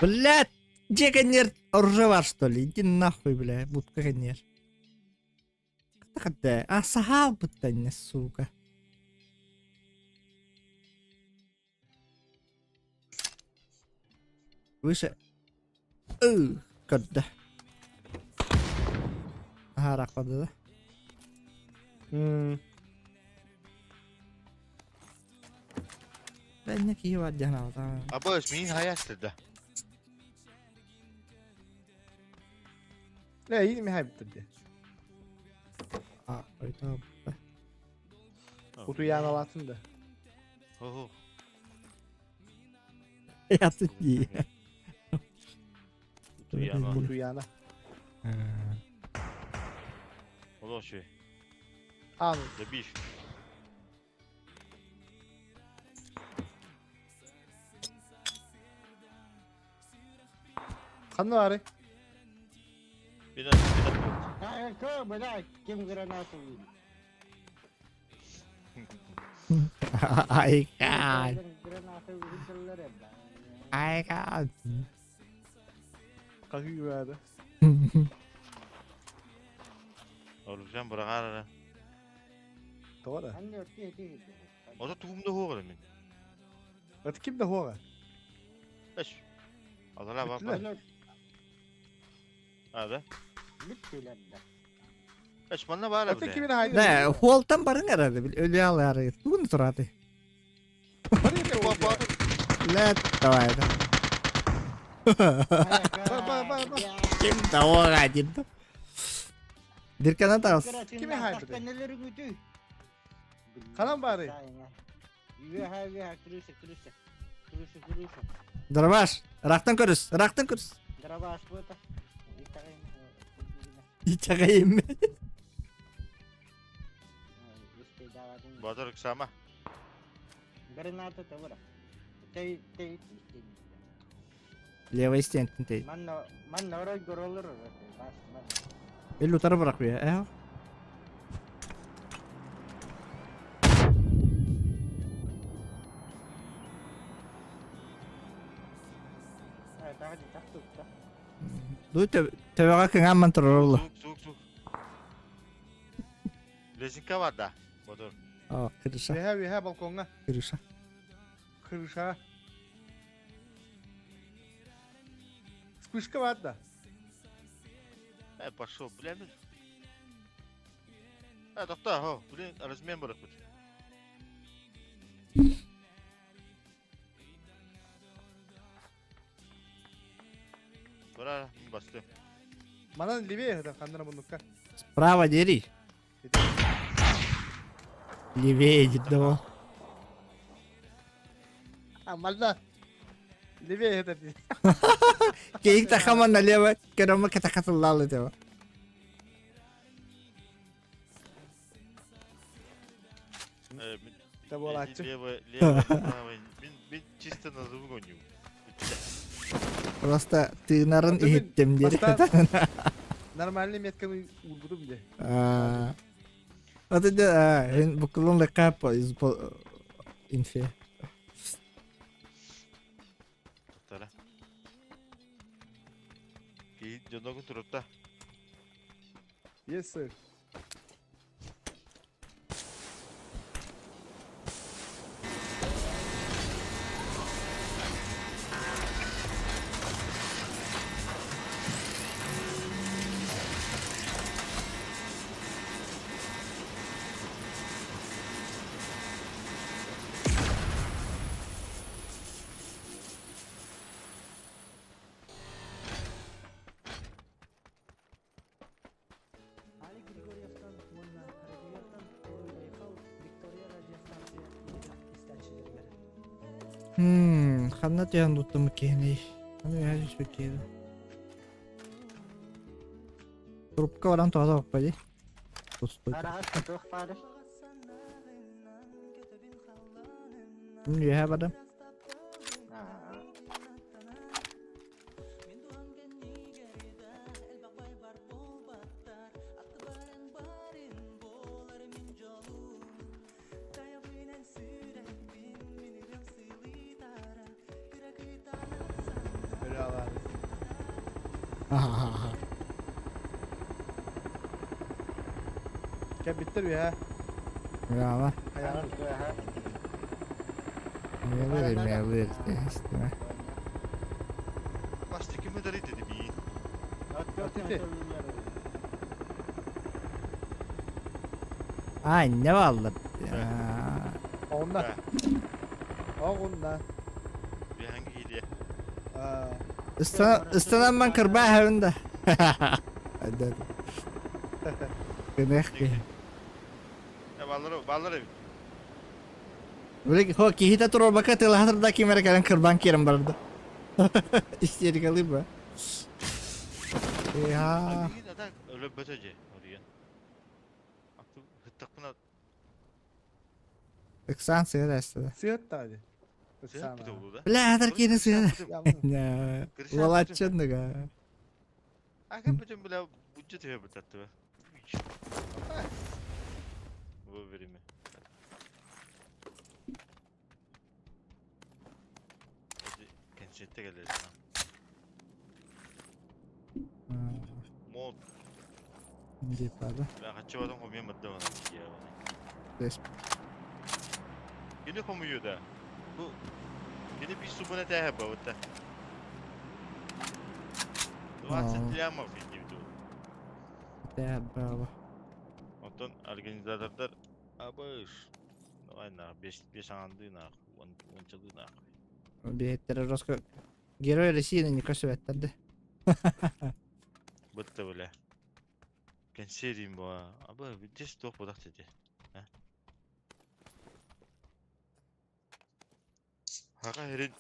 Блядь, где конец ржавар, что ли? Иди нахуй, бля, будка конец. Хатта, а сахал быттанне, сука. Выше. Көрдө. Аһаарахпады да. Бэнне киһи бар диэн аҕата. Абыс, мин хайастырда. Не, иин ми хайбыттар дии. А, ойта. Утуйаналаатын да. Хо-хо. Ятын дии. Утуйана. Утуйана. Олох үчүгэй. Аан. Добив. Ханна баарый? Бина, бина. Кө, бля, ким гранату Айкан. Гранату выдаллар эбэ. Айкан. Хаһыы баара. Оружан быраҕаар эрэ. Тоҕо да? Анны өртү эти. Ото тугум да суох эрэ мин. Аты ким да суоҕа? Эш. Алара бар. Бүттүлэр. А да? Бүттүлэр да. Эш манна баар Аты эбит. кимин хайда? Да, хуолтан барың эрэ, өлө алаары. Тугун тураты. Лет, давай да. Ба ба ба ба. Ким того один. Диркана таас. Кими хайбыты? Ханан баарый? Үөһэ үөһэ крыша крыша. Крыша крыша. Дробаш, рахтан көрүс, рахтан көрүс. Дробаш буота. Итэҕэйим. Батыр ыксама. Граната табыра. Тэй тэй Левый стентин тей. Манна манна орой горолор бас ман. Эл утары бырахпыя, э? Тағы тахтукта. Ду төбөҕө кыҥаамман турар Сук сук сук. Лесинка бар да. Ботур. О, крыша, Үөһэ үөһэ балкоҥҥа. крыша. Крыша. Вспышка бар да. Э, пошел, бля, мин. Э, тохтоо, хо, блин, размен бырахпыт. Бара, мин бастым. Манан левее это ханнара муннукка. Справа дери. Левее дедого. А, мальда. Левее это. Кейик тахама налево, керома катахатыллал этого. Это буолааччы. Лево, лево, право. Мин, мин чисто на звук гоню. Просто тыынарын Аты мин иһиттим диир. бастаан Нормальный метканы уурбутум дии. Аа. Вот это, а, букулун лыка по из по инфе. Тара. Киһи дьонноргун турутта. Yes sir. Алик Григорьевтан уонна Радиоттан Уруй-Айхал Виктория радиостанция иһигэр истээччилэригэр. Хм, ханна түһэн туттум киһиний? Аны үһэ түспүт киһи. Трубка баран тоҕо тохпа дии. Тустуй. Араҕас туох баарый? Мин үөһэ бардым. Аа. Өлө алаары. Ахахаха. Кэлбиттэр үөһэ. Браво. Хайаҕар. Мелыр, мелыр, истиме. Пластик кими дарит dedi bir. Ити. А, не валла. Оҕунна. Оҕунна. Bir hangi hediye? Аа. Ыстанан кырбаа хабын да. Hadi. Гынах киһи. Ya balları balları Били хо киһитэ туруорбакка тылаһатыр да ким эрэ кэлэн кырбаан киирэн барда. Истерикалыы ба. Иһаа. Мигин ата өлө бөтө же оруйан. Аты хыттакпына Ыксаан сыһыт эстэ. Сыат таады. сыат бите болду да. Бля, хатар киһини сыһыт. Ямын. Уолаччынныга. Ака бүтүн бля буччу төбө бутатты ба. Бу бериме. Hadi кэнсиэтте кэлэр. Мод. Дип бада. Бля хаччы батан хомуйан бадда бана. Дес. Кини хомуйу да. Бу кини bir субына тәһә бабыта. 20 лямов иди Да, браво. Оттон организатордар абыш. Давай нах, бес бес аңанды нах, он ончалы нах. Биһиттер Роско Герой России не көсөбөттөрдө. Бытты бля. Кэнсерим ба. Аба здесь тоқ бодақ деді. Хаға херин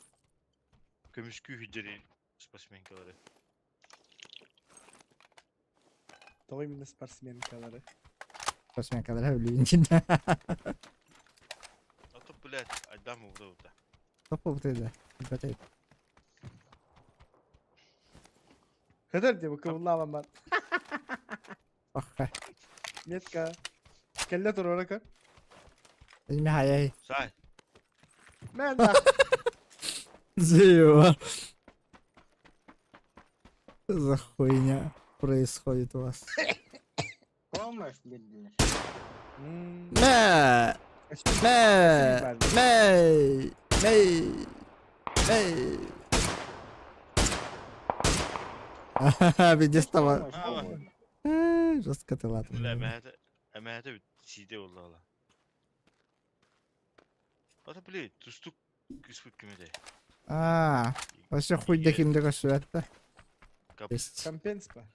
көмүскүү хүддери спортсменкалары. Тоҕо именно спортсменкалары. Спортсменкалар өлүүнчин. Ато блядь, айдам угда ута. Топ болду да. Бөтөй. Хатар дии бу кыбыллаабан бар. Охха. Метка. Кэллэ туруора көр. Эми хаяй. Сай. Мэн да. Зио. Что за хуйня происходит у вас? Помощь бердилер. Мэ! Мэ! Мэй! Мэй! Мэй! Ха-ха, видишь того. Жестко ты ладно. Бля, мәхәтә мәхәтә бит сиде булды ала. Ата блядь, тустук күспүт кимеде. А, вообще хуй да кимде көсүөттэ. Есть. Компенспа.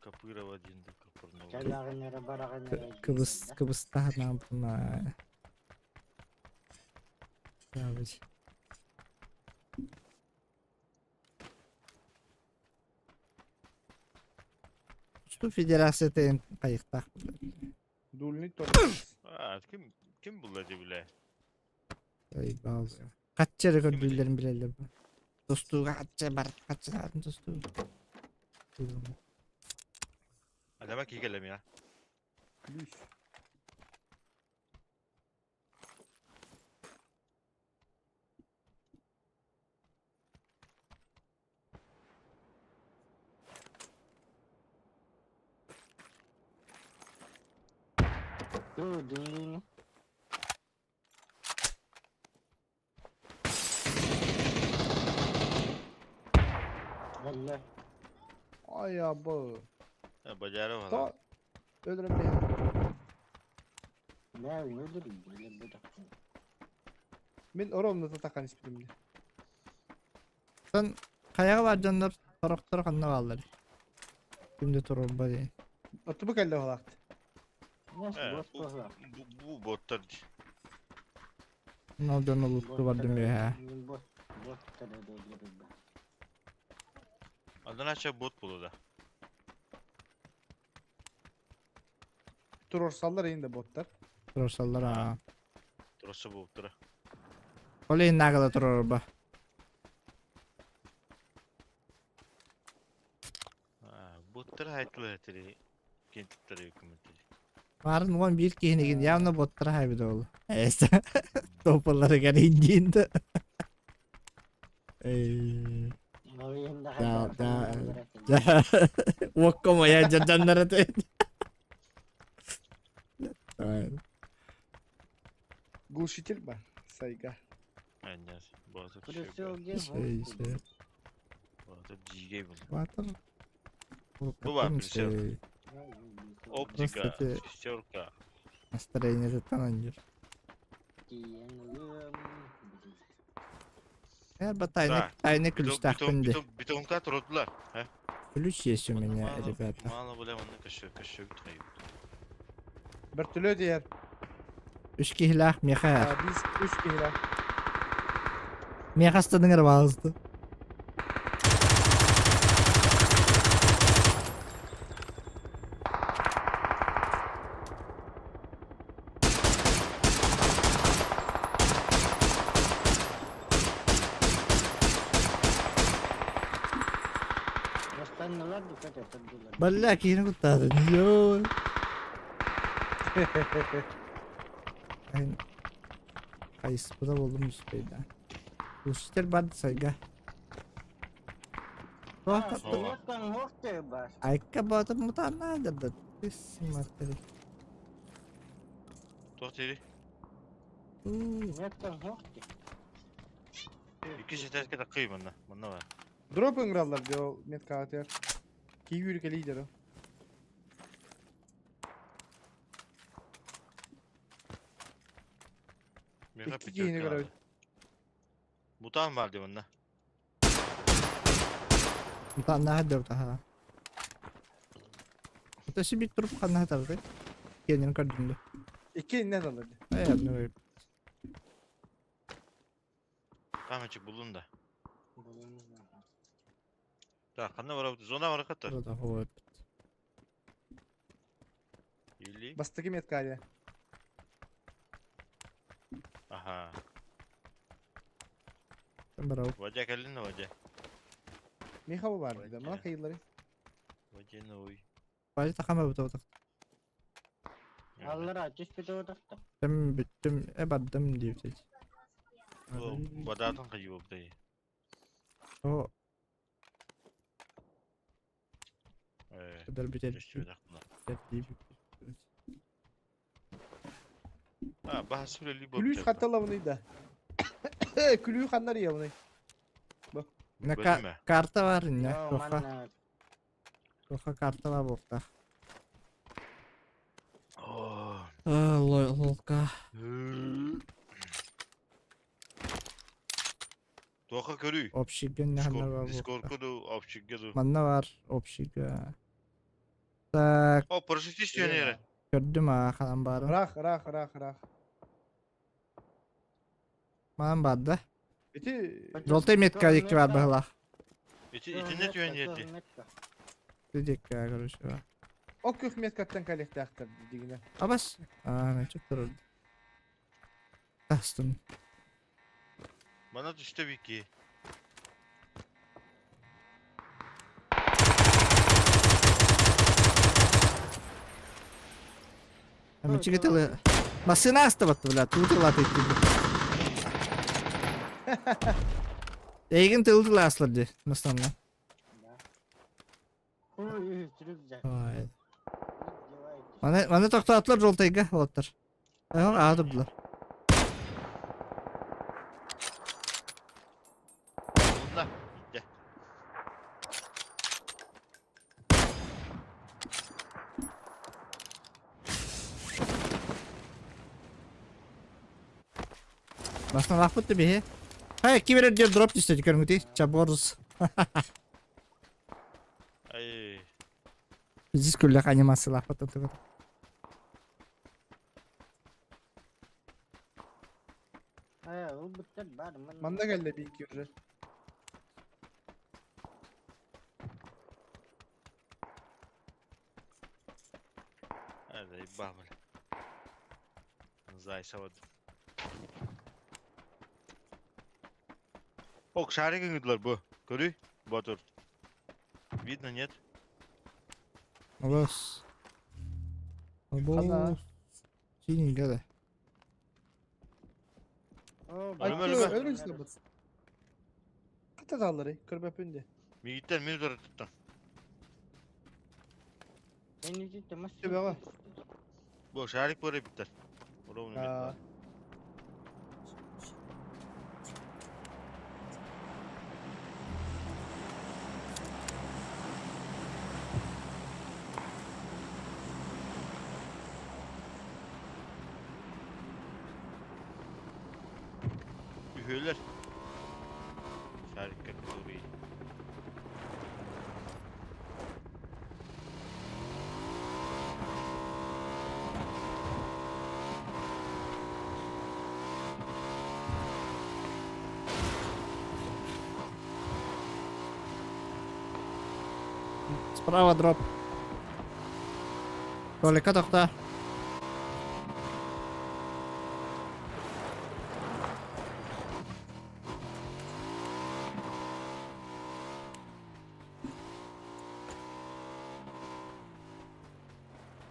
Капырова диэн да Капырнова. Кэлэҕин эрэ бараҕын эрэ Кыбыс дииллэр да. кыбыстаһанаабына. Ябыч. Тустуу федерацията хайыктаах Дульный тормоз. А, ким ким булла дии билэ? Хачча эрэ көрдүүллэрин билэллэр бу. Тустууга хачча бар хачча тустуу. Адама киһи кэллэ миэхэ. Плюс. Dur dinleyin. Valla. Ay abba. Бадьара То өлөрөм бэйэм. Ne öldürün böyle bir dakika. Мин оромно татакан испитим дии. Сон хайаҕа баар дьоннор сорохторо ханна бааллар? Ким да туруорба дии. Оттубу кэллэ оһолаахт. Nasıl bot bohla? Бу бу боттар дии. Ол дьон олутту бардым үөһэ. Bot bot öldürün ben. Андан ача бот буолла да. Туруорсаллар иин да боттар. Туруорсаллар аа. Туруорса буолуптара. Ол иһин наакала туруорба. Боттар хайдылар этери кентиттер үкүмүттери. Баарын уон биир киһинигин явно боттара хайбыт ол. Эс. Топалларыгар индиин да. Да, да, да. Уокка моя дьадданнара Глушитель ба, сайга. Анньас, боотур Плюсел Боотур дьиигэй буолла. Ватер. Бу баар прицел. Оптика, шестерка. Настроение тананьыр. Э, тайны, тайны ключтаахпын де. Бетонка турдулар. Ключ есть у меня, ребята. Мало бля, онно көшө көшө бүтхайып. Бөртөлөт иһэр. Үс киһилээх миэхэ. Биз үс киһилээх. Миэхэ астадың эрэ баҕалысты. Бля, киһини куттаатын. Йоо. Хайыспыта болдум үспейда. Глушитель бар сайга. Айка боотум мутаана дырда. Смотри. Туох дири? Икки жетерке такый манна. Манна бар. Дроп ыҥыраллар дии ол медкаатыгар. Киһи үүрүкэлии дьоро. Меха Икки киһини пятерка көрөбүт. надо. Мутаан баар дии манна. Мутааннаах дөртаха. Өтөсү бит туруп ханна хатаргы. Киэнин көрдүм да. Икки иннен алар дии. Э, ну Камечик булдун да. Так, ханна барабыт? Зона бар хатта. да вот. Или? Бастакы медкария. Аха. Барау. Вадя кэллин да Вадя. Миха бу бар да. Мана кайыллары. Вадя новый. Бали тахама бут отак. Аллара түспүтэ отахта. Тем бүттүм, э бардым дип. Бадатын кайы бу О, Э, кадар бүтер. А, баһа сүрели бу. Күлүүс хатталабыный да. Күлүү ханнар иябыный. На карта бар инне. Тоха, тоха карта бар болта. Лолка. Туох Тоха көрүй. Общига наханна бар. Дискордка ду, общига ду. Манна бар общига. Так. О, парашютист түйен Көрдүм а, ханан барын. Рах, рах, рах, рах. Манан бар да. Ити... Желтый метка дикки бар быһылаах. Ити итинне түйен ерди. Дикки, короче. О күх меткаттан коллектактар дигине. Абас. А, мен чөп турur. Тастым. Bana düştü bir ki. Амичиге тылы. Машина астабатты, бля, тутыла тыйты. Эйгин тылдыла аслар ди, настанна. Ой. Маны маны токтоттулар жолтайга олоттар. Ага, аадырдылар. Bunda. Gitti. Басынан лахпытты бихи. Хай, кибер дер дроп түсті көріңді, чаборз. Ай. Здесь күлләк анимация лахпытты түгін. Манна келді бейки уже. Hadi бабля. Зайсавад. Ок, шарик ыңыдылар бу. Көрүй? Батыр. Видно, нет? Абас. Хана. Абас. Синенько да. Өлүм, өлүм. Өлүм бут. Ката даллары, көрбөпүндө. Мигиттер мени тура туттан. Төбөҕө. Бу шарик бар биттер. Ровно Аа. Ühöler. Шарик который. Справа дроп. Толика тохта.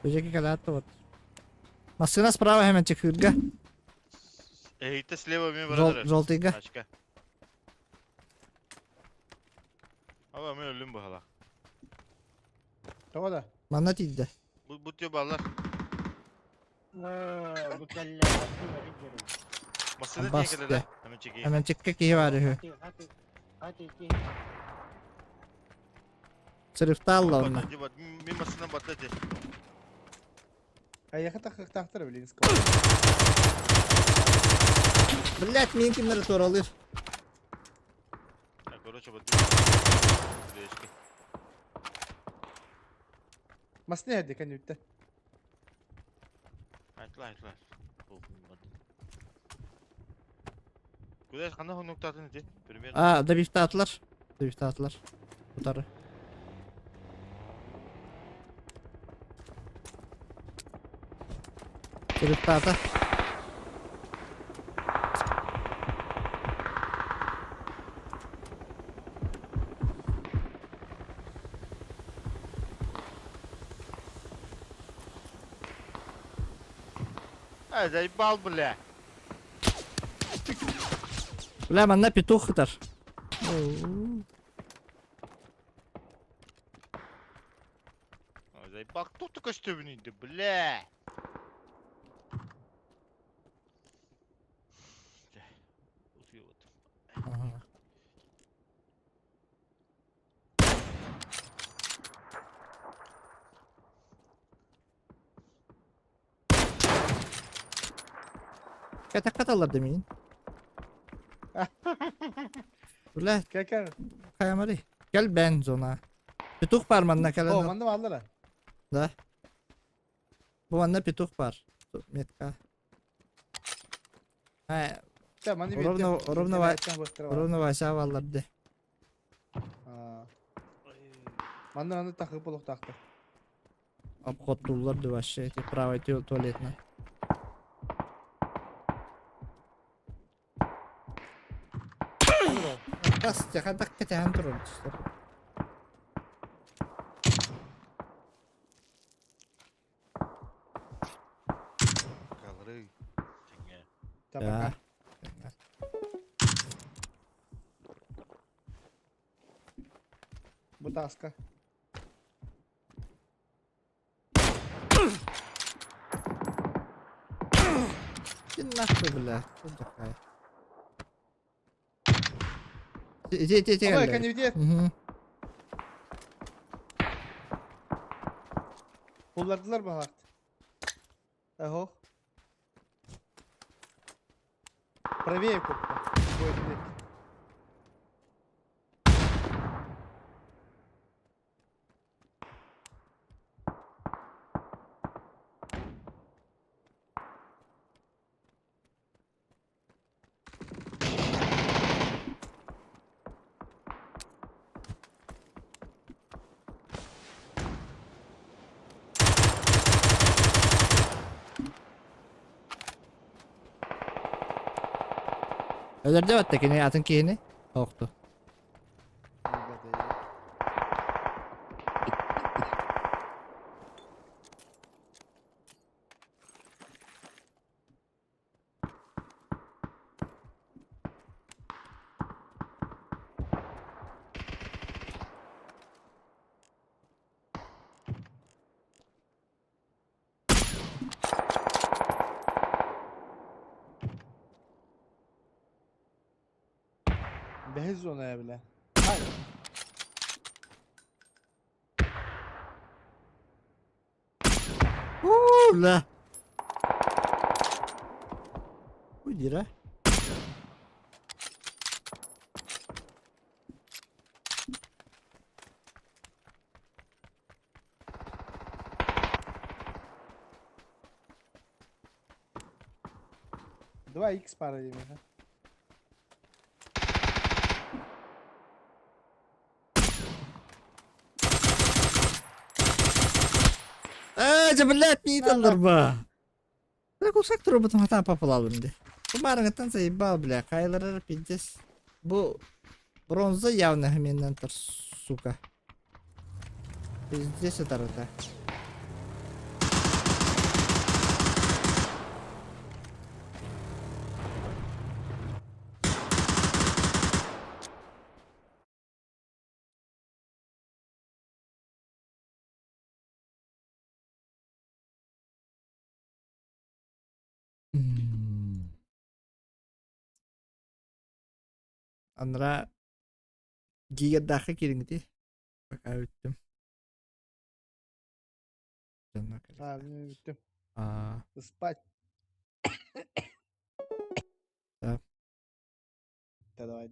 Бежеки кадатты вот. Машина справа hemen чекырга. Эйте слева мен барадыр. Желтыйга. Тачка. Aba мен өлүм бахала. Тоҕо да. Манна тиийдэ. Бу бу тө баллар. Масына Бас тиекелер. де. Hemen чеки. Hemen чекке киһи бар үһү. Сырыфтаалла онно. Мен масына батта де. Аяха тахтар билин. Блять, мин кимнер туралыр. Короче, батта. Масны хәдде кән үтте. Айтла, айтла. Куда хана хоноктатын ити? Примерно. А, добивтаатылар. Добивтаатылар. Утары. Сырыфтаата. Ай, заебал, бля. Бля, манна петух хытар. Ай, заебал. Кто такой стебнутый, бля? Ага. Катак каталар демейін. Бля, Кел кел. хайамарый. Кел бен зона. Петух бар манна О, кэлэн. манна бааллар. Да. Бу манна петух бар. Метка. Ха, Чэ, маны Ровно- биэрдим. ровно ровно Вася бааллар Аа. Манна манна тахып олохтаахтар. Обходтууллар да вообще эти правый туалетна. Тас тяхадак кэтэһэн турар түстэр. Калры. Тиңе. Табака. Бу таска. Иди нахуй, бля. Что такая? Иди, иди, иди. Ой, коневдет. Угу. Буллардылар баһаат. Ого. Правее купка. Будет век. Өлөрдө батта кини атын киһини. Оохту. Бэһис зона бile. Hayır. Уу, бля. Уйдира. Два икс пара деймин, ha. Ээ, дьэ, блядь, мииталлар ба. Бля, кусак турбутум хатаан папалалым ди. Бу маарыҥыттан заебал, бля, хайларар пиздец. Бу бронза явно менен тур, сука. Пиздец ытарыта. М. Анра гигадаха кириҥити. Пока бүттүм. Дьонно кэлэ. А, мен бүттүм. Аа, Спать. Да. Да, давай.